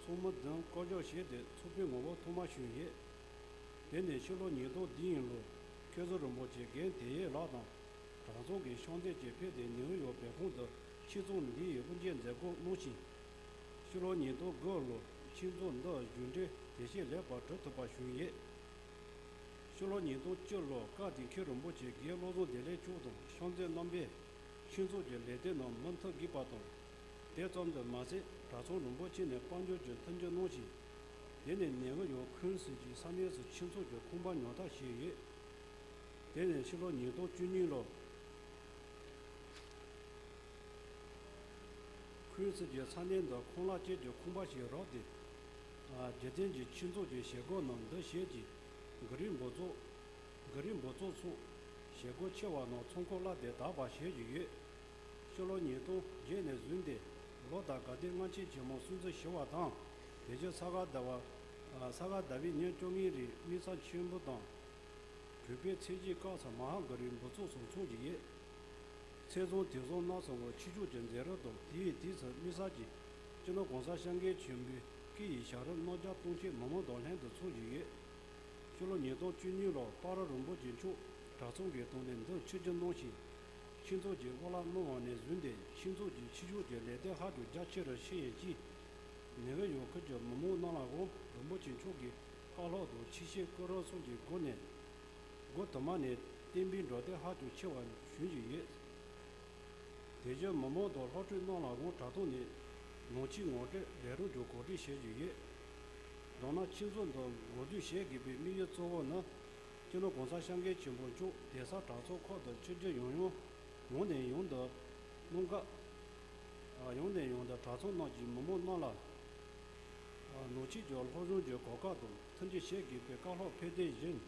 ཚོགས་མི་བདུན་བསྐོ་གཞག་བྱས་ཏེ་ཚོགས་དཔོན་ངོ་བོ་ཐོག་མ་བྱུང་ཡོད། དེ་ནས་ཕྱི་ལོ་ཉིས་སྟོང་བདུན་ལོར་མཁན་ཟུར་རིན་པོ་ཆེ་རྒན་དོན་ཡོད་ལགས་དང་། གྲྭ་ཚང་གི་ཕྱག་འདེམས་ཀྱིས་ཕེབས་ཏེ་ནེའུ་ཡོག་བོད་ཁང་དུ་ཆོས་ཚོགས་འདིའི་དབུ་འབྱེད་མཛད་སྒོ་གནང་ཞིང་། ཕྱི་ལོ་ཉིས་སྟོང་དགུ་ལོར་ཆོས་ཚོགས་འདི་རྒྱུན་འགྲུལ་དེ་བཞིན་ལེགས་པར་གྲུབ་ཐུབ་པ་བྱུང་ཡོད། ཕྱི་ལོ་ཉིས་སྟོང་བཅུ་ལོར་སྐབས་དེའི་མཁན་རིན་པོ་ཆེ་རྒན་བློ་བཟང་བདེ་ལེགས་མཆོག་དང་ཕྱག་འདེམས་རྣམ་པས་ཆོས་ཚོགས་ཀྱི་ལས་དོན་ནང་མུ་མཐུད་དགོས་པ་དང་། དེ་ཙམ་དུ་མ་ཟད་གྲྭ་ཚང་རིན་པོ་ཆེ་ནས་དཔལ་འབྱོར་གྱི་མཐུན་འགྱུར་གནང་ཞིང་། དེ་ནས་ནེའུ་ཡོག་ཁུན་སི་གྱི་ས་གནས་སུ་ཆོས་ཚོགས་ཀྱི་ཁང་པ་ཉོ་ཐབས་བྱས་ཡོད། དེ་ནས་ཕྱི་ལོ་ཉིས་སྟོང་བཅུ་གཉིས་ལོར་ཁུན་སི་གྱི་ས་གནས་འདིར་ཁང་གླ་ཅན་གྱི་ཁང་པ་ཞིག་རག་སྟེ། ཨ། རྒྱུན་ལྡན་གྱི་ཆོས་ཚོགས་ཀྱི་བྱེད་སྒོ་རྣམས་འདི་བྱས་ཀྱི་གྷི་རིག་འབུམ་ཚོགས། གྷི་རིག་འབུམ་ཚོགས་སོགས་བྱེད་སྒོ་ཆེ་བ་རྣམས་ཚོགས་འཁོར་གླ་སྟེ་དར་བར་བྱེད་བཞིན་ཡོད། ཕྱི་ལོ་ཉིས་སྟོང་བརྒྱད་ནས་བཟུང་སྟེ་ལོ་ལྟར་དགའ་ལྡན་ལྔ་མཆོད་ཆེན་མོ་སྲུང་བརྩི་ཞུ་བ་དང་། དེ་བཞིན་ས་ག་ཟླ་བ། ས་ག་ཟླ་བའི་ཉིན་བཅོ་ལྔའི་རིང་དམིགས་བསལ་མཆོད་འབུལ་དང་། གུས་པའི་ཚེས་བཅད་སྐབས་སུ་མ་ཧཱ་གྷི་རིག་འབུམ་ཚོགས་སོགས་འཚོགས་བཞིན་ཡོད། མཚན་བཟང་དུས་བཟང་རྣམ་གསུམ་གྱི་ཆོས་ཕྱོགས་ཀྱི་མཛད་རིམ་དང་དེའི་དུས་སུ་དམིགས་བསལ་གྱིས་སྤྱི་ནོར་༸གོང་ས་༸སྐྱབས་མགོན་ཆེན་པོའི་སྐུ་ཡི་ཞབས་རིམ་རྣམ་རྒྱལ་སྟོང་མཆོད་མི་མང་དང་ལྷན་དུ་འཚོགས་བཞིན་ཡོད། ཕྱི་ལོ་ཉིས་སྟོང་བཅུ་གཉིས་ལོར་སྤ་རོ་རིན་པོ་ཆེ་མཆོག་གྲྭ་ཚང་གི་དོན་ལས་འདིར་ཆིབས་བསྒྱུར་གནང་ཞིང་། ཆོས་ཚོགས་ཀྱི་དབུ་བླ་གནང་བ་ནས་བཟུང་སྟེ་ཆོས་ཚོགས་ཀྱི་ཆོས་ཕྱོགས་ཀྱི་ལས་དོན་ཧ་ཅང་རྒྱ་ཆེ་རུ་ཕྱིན་ཡོད་ཅིང་། ནེའུ་ཡོག་ཁུལ་གྱི་མི་མང་རྣམས་ལའང་རིན་པོ་ཆེ་མཆོག་གི་བཀའ་སློབ་དང་ཆོས་བཤད་སྐོར་ར་སོགས་ཀྱི་སྒོ་ནས། སྒོ་དུ་མ་ནས་བསྟན་པའི་འགྲོ་དོན་ཧ་ཅང་ཆེ་བ་བྱུང་བཞིན་ཡོད། དེ་བཞིན་མི་མང་དང་སློབ་ཕྲུག་རྣམས་ལའང་གྲྭ་ཚང་ནས་ནང་ཆོས་ངོ་སྤྲོད་ལས་རིམ་ཀྱང་གོ་སྒྲིག་བྱེད་བཞིན་ཡོད། མདོར་ན་ཆོས་ཚོགས་འདི་འགོ་འཛུགས་བྱེད་དགོས་པའི་དམིགས་ཡུལ་གཙོ་བོ་ནི། སྤྱི་ནོར་༸གོང་ས་༸སྐྱབས་མགོན་ཆེན་པོ་མཆོག་དེང་སང་གྲྭ་ཚང་ཁག་ཏུ་ཆིབས་བསྒྱུར་ཡང་ཡང་ཡང་ནས་ཡང་དུ་གནང་སྐབས། ཡང་ནས་ཡང་དུ་གྲྭ་ཚང་རྣམས་ཀྱིས་མི་མང་རྣམས་ལ། ནང་ཆོས་ཀྱི་སློབ་སྦྱོང་གི་གོ་སྐབས་དང་མཐུན་སྒྲིལ་བྱེད་དགོས་པའི་བཀའ་སློབ་ཕེབས་དེ་བཞིན།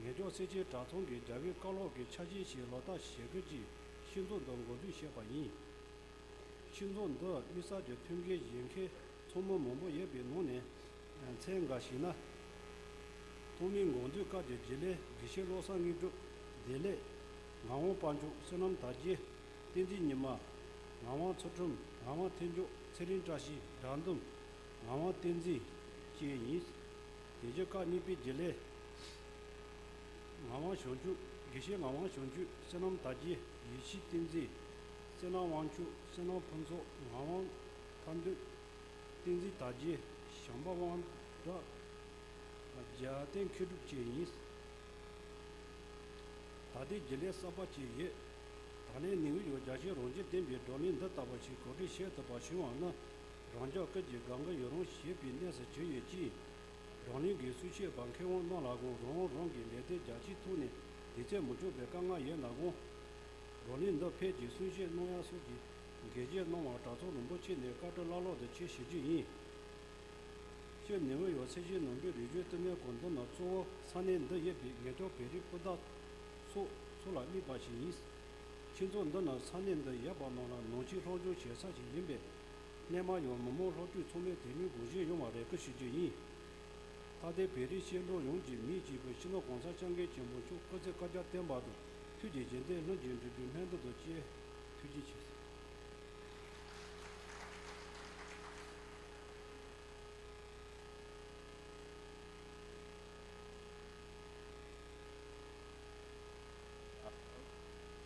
ངེད་ཀྱང་སེར་བྱེས་གྲྭ་ཚང་གི་རྒྱལ་བའི་བཀའ་སློབ་ཀྱི་ཆ་ཤས་ཤིག་ལག་བསྟར་བྱེད་དགོས་ཀྱི་ཆོས་ཚོགས་འདི་འགོ་འཛུགས་བྱས་པ་ཡིན། ཆོས་ཚོགས་འདི་དམིགས་བསལ་གྱི་ཐུགས་འགན་བཞེས་མཁན་ཚང་མ་མང་པོ་ཡོད་པའི་ནང་ནས་མཚན་འགའ་ཞུས་ན། ཐོག་མའི་འགོ་འཛུགས་སྐབས་ཀྱི་རྒྱུན་ལས་དགེ་བཤེས་བློ་བཟང་དངོས་གྲུབ། བདེ་ལེགས། ངག་དབང་དཔལ་འབྱོར། བསོད་ནམས་དར་རྒྱས། བསྟན་འཛིན་ཉི་མ། ངག་དབང་ཚུལ་ཁྲིམས། ངག་དབང་ཐེག་མཆོག་ཚེ་རིང་བཀྲ་ཤིས། དགྲ་འདུལ། ངག་དབང་བསྟན་འཛིན་བཅས་ཡིན། དེ་བཞིན་སྐབས་གཉིས་པའི་རྒྱུན་ལས་ངག་དབང་བྱང་ཆུབ། དགེ་བཤེས་ངག་དབང་བྱང་ཆུབ། བསོད་ནམས་དར་རྒྱས། ཡེ་ཤེས་བསྟན་འཛིན། བསོད་ནམས་དབང་ཕྱུག། བསོད་ནམས་ཕུན་ཚོགས། ངག་དབང་ཐར་འདོད། བསྟན་འཛིན་དར་རྒྱས། བྱམས་པ་དབང་གྲགས། རྒྱལ་བསྟན་མཁས་གྲུབ་བཅས་ཡིན། ད་ལྟའི་རྒྱུན་ལས་གསར་པ་བཅས་ཡོད། ད་ལན་ནིའུ་ཡོག་རྒྱལ་སྤྱིའི་རང་བཞིན་ལྡན་པའི་བགྲོ་གླེང་འདི་ལྟ་བུ་ཞིག་གོ་སྒྲིག་བྱེད་ཐུབ་པ་བྱུང་བ་ནི། རང་ཅག་ཀུན་གྱི་དགའ་མགུར་ཡི་རང་བྱེད་པའི་གནས་སུ་གྱུར་ཡོད་ཅིང་། བགྲོ་གླེང་གི་གསུང་བཤད་པ་མཁས་དབང་རྣམས་ལ་ཀུན་རང་རང་གི་ལས་དོན་རྒྱ་ཆེའི་ཐོག་ནས་དུས་ཚོད་མི་འགྱངས་པའི་དཀའ་ངལ་ཡོད་ནའང་། བགྲོ་གླེང་འདི་ཕེབས་ཀྱིས་གསུང་བཤད་གནང་ཡག་སོགས་ཀྱི་འགན་བཞེས་གནང་བར་གྲྭ་ཚང་རིན་པོ་ཆེ་ནས་བཀའ་དྲིན་བླ་ལོག་ཏུ་ཆེ་ཞུ་རྒྱུ་ཡིན། སྤྱིར་ནིའུ་ཡོག་ཚད་གཞི་ནང་པའི་རིག་གཞུང་བསྟི་གནས་ཁང་འདི་ནི་གཙོ་བོ་ས་གནས་འདི་ཡོད་པའི་ངེས་ཐོག་བོད་རིགས་སྤུན་ཟླ་ཚོ་ཚོ་ལ་དམིགས་པ་ཞིག་ཡིན། ཁྱིམ་ཚང་འདི་ནི་ས་གནས་འདི་ཡོད་པ་རྣམས་ལ་ནང་ཆོས་སློབ་སྦྱོང་བྱེད་ས་ཞིག་ཡིན་པས། སྔོན་མ་ཡང་མི་མང་སློབ་ཕྲུག་ཚང་མས་དེ་ནས་དགོངས་བཞེས་ཡོང་བར་རེ་སྐུལ་ཞུ་རྒྱུ་ཡིན། ད་ལྟའི་བོད་རིགས་སྤྱི་ལོ་ཡོངས་ཀྱི་མིའི་སྐྱེས་བུ་སྤྱི་ནོར་གོང་ས་སྐྱབས་མགོན་ཆེན་པོ་མཆོག་སྐུ་ཚེ་བསྐལ་བརྒྱར་བརྟན་པ་དང་། ཐུགས་ཀྱི་བཞེད་དོན་ལྷུན་གྱིས་འགྲུབ་པའི་སྨོན་འདུན་དང་བཅས་ཐུགས་རྗེ་ཆེ།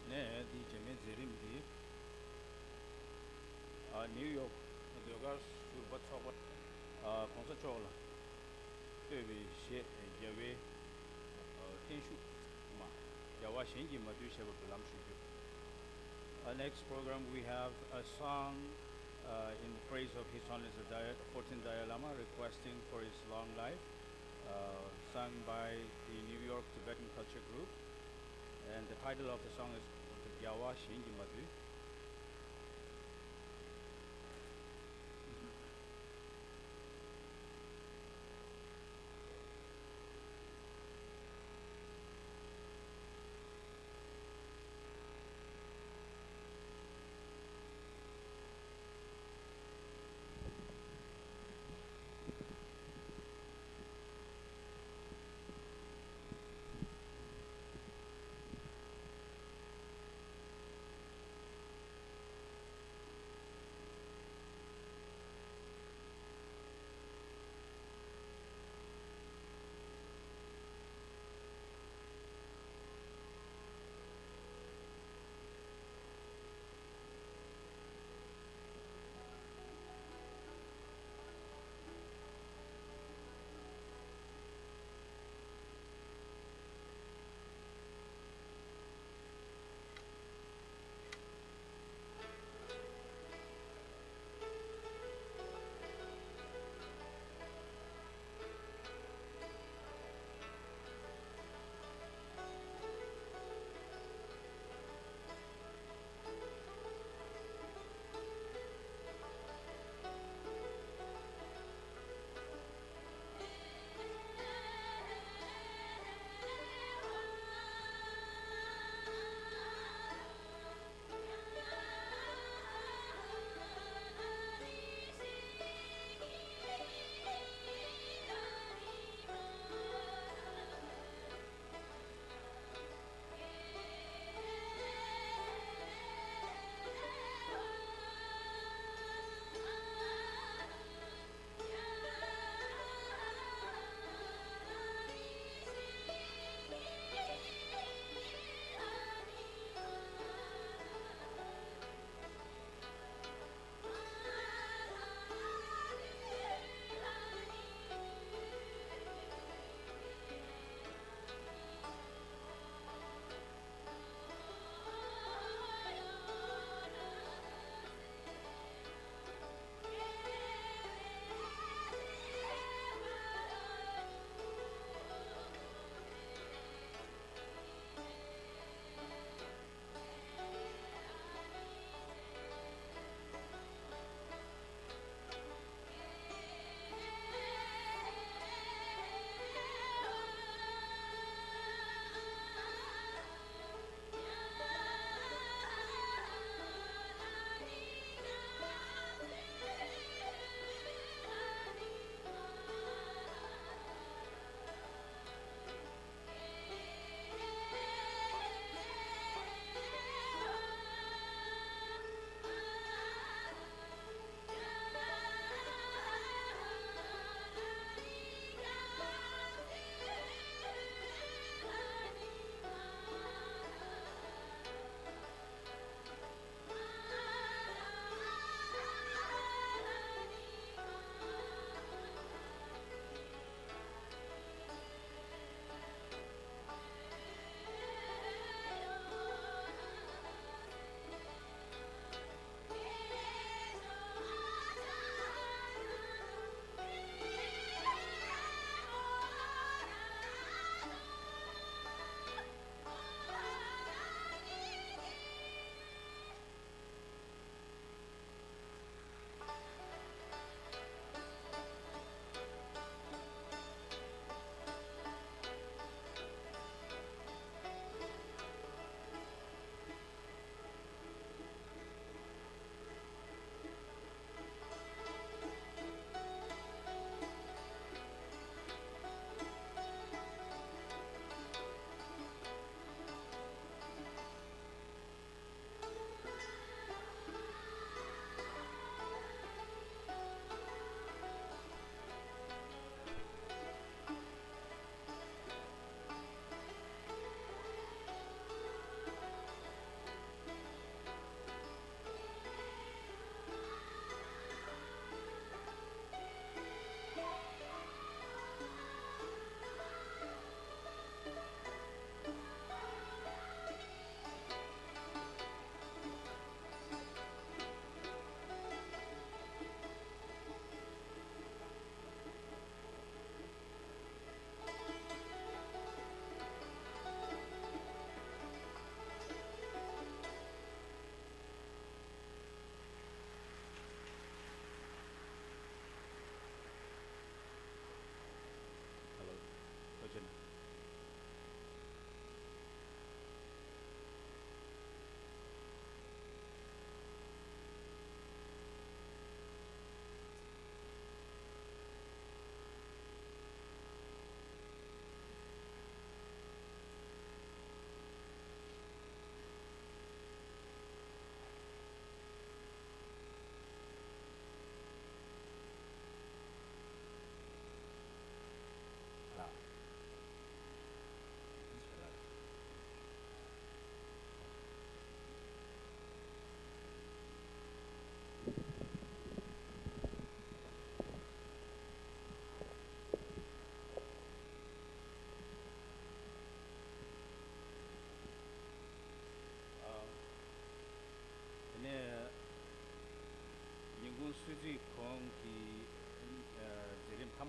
ནས་འདིའི་རྗེས་མའི་མཛད་རིམ་འདི། ཨ། ནིའུ་ཡོག་ཟློས་གར་ཟུར་པ་ཚོགས་པ། ཨ། གོང་ས་མཆོག་ལ་བསྟོད་པའི་གཞས། རྒྱལ་བའི་བརྟན་བཞུགས་མ། རྒྱལ་བ་གཞན་གྱིས་མ་བཏུལ་ཞེས་པ་འབུལ་ལམ་ཞུ་རྒྱུ། Uh, next program, we have a song, uh, in the praise of His Holiness the Dalai, fourteenth Dalai Lama, requesting for his long life, uh, sung by the New York Tibetan Culture Group. And the title of the song is རྒྱལ་བ་གཞན་གྱིས་མ་བཏུལ།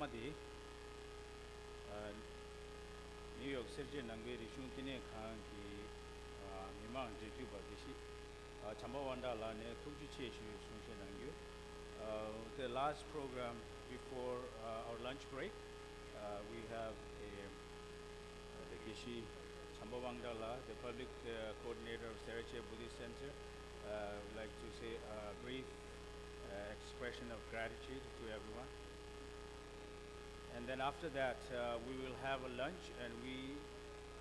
མ་དེ། ཨ། ནིའུ་ཡོག་སེར་བྱེས་ནང་པའི་རིག་གཞུང་བསྟི་གནས་ཁང་གི། ཨ། མི་མང་འབྲེལ་མཐུད་པ་དགེ་བཤེས། ཨ། བྱམས་པ་དབང་གྲགས་ལགས་ནས་ཐུགས་རྗེ་ཆེ་ཞུ་གསུང་བཤད་གནང་རྒྱུ། Uh, the last program before, uh, our lunch break, uh, we have a, uh, the དགེ་བཤེས་བྱམས་པ་དབང་གྲགས་ལགས, the public, uh, coordinator of སེར་བྱེས་Buddhist Center, uh, would like to say a brief, uh, expression of gratitude to everyone. And then after that, uh, we will have a lunch, and we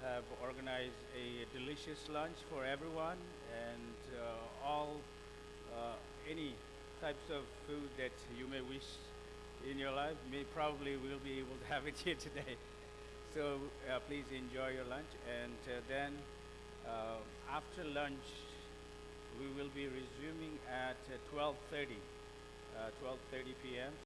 have organized a delicious lunch for everyone, and, uh, all, uh, any types of food that you may wish in your life, may probably we'll be able to have it here today. So, uh, please enjoy your lunch, and, uh, then, uh, after lunch, we will be resuming at, uh, twelve thirty, uh, twelve thirty p m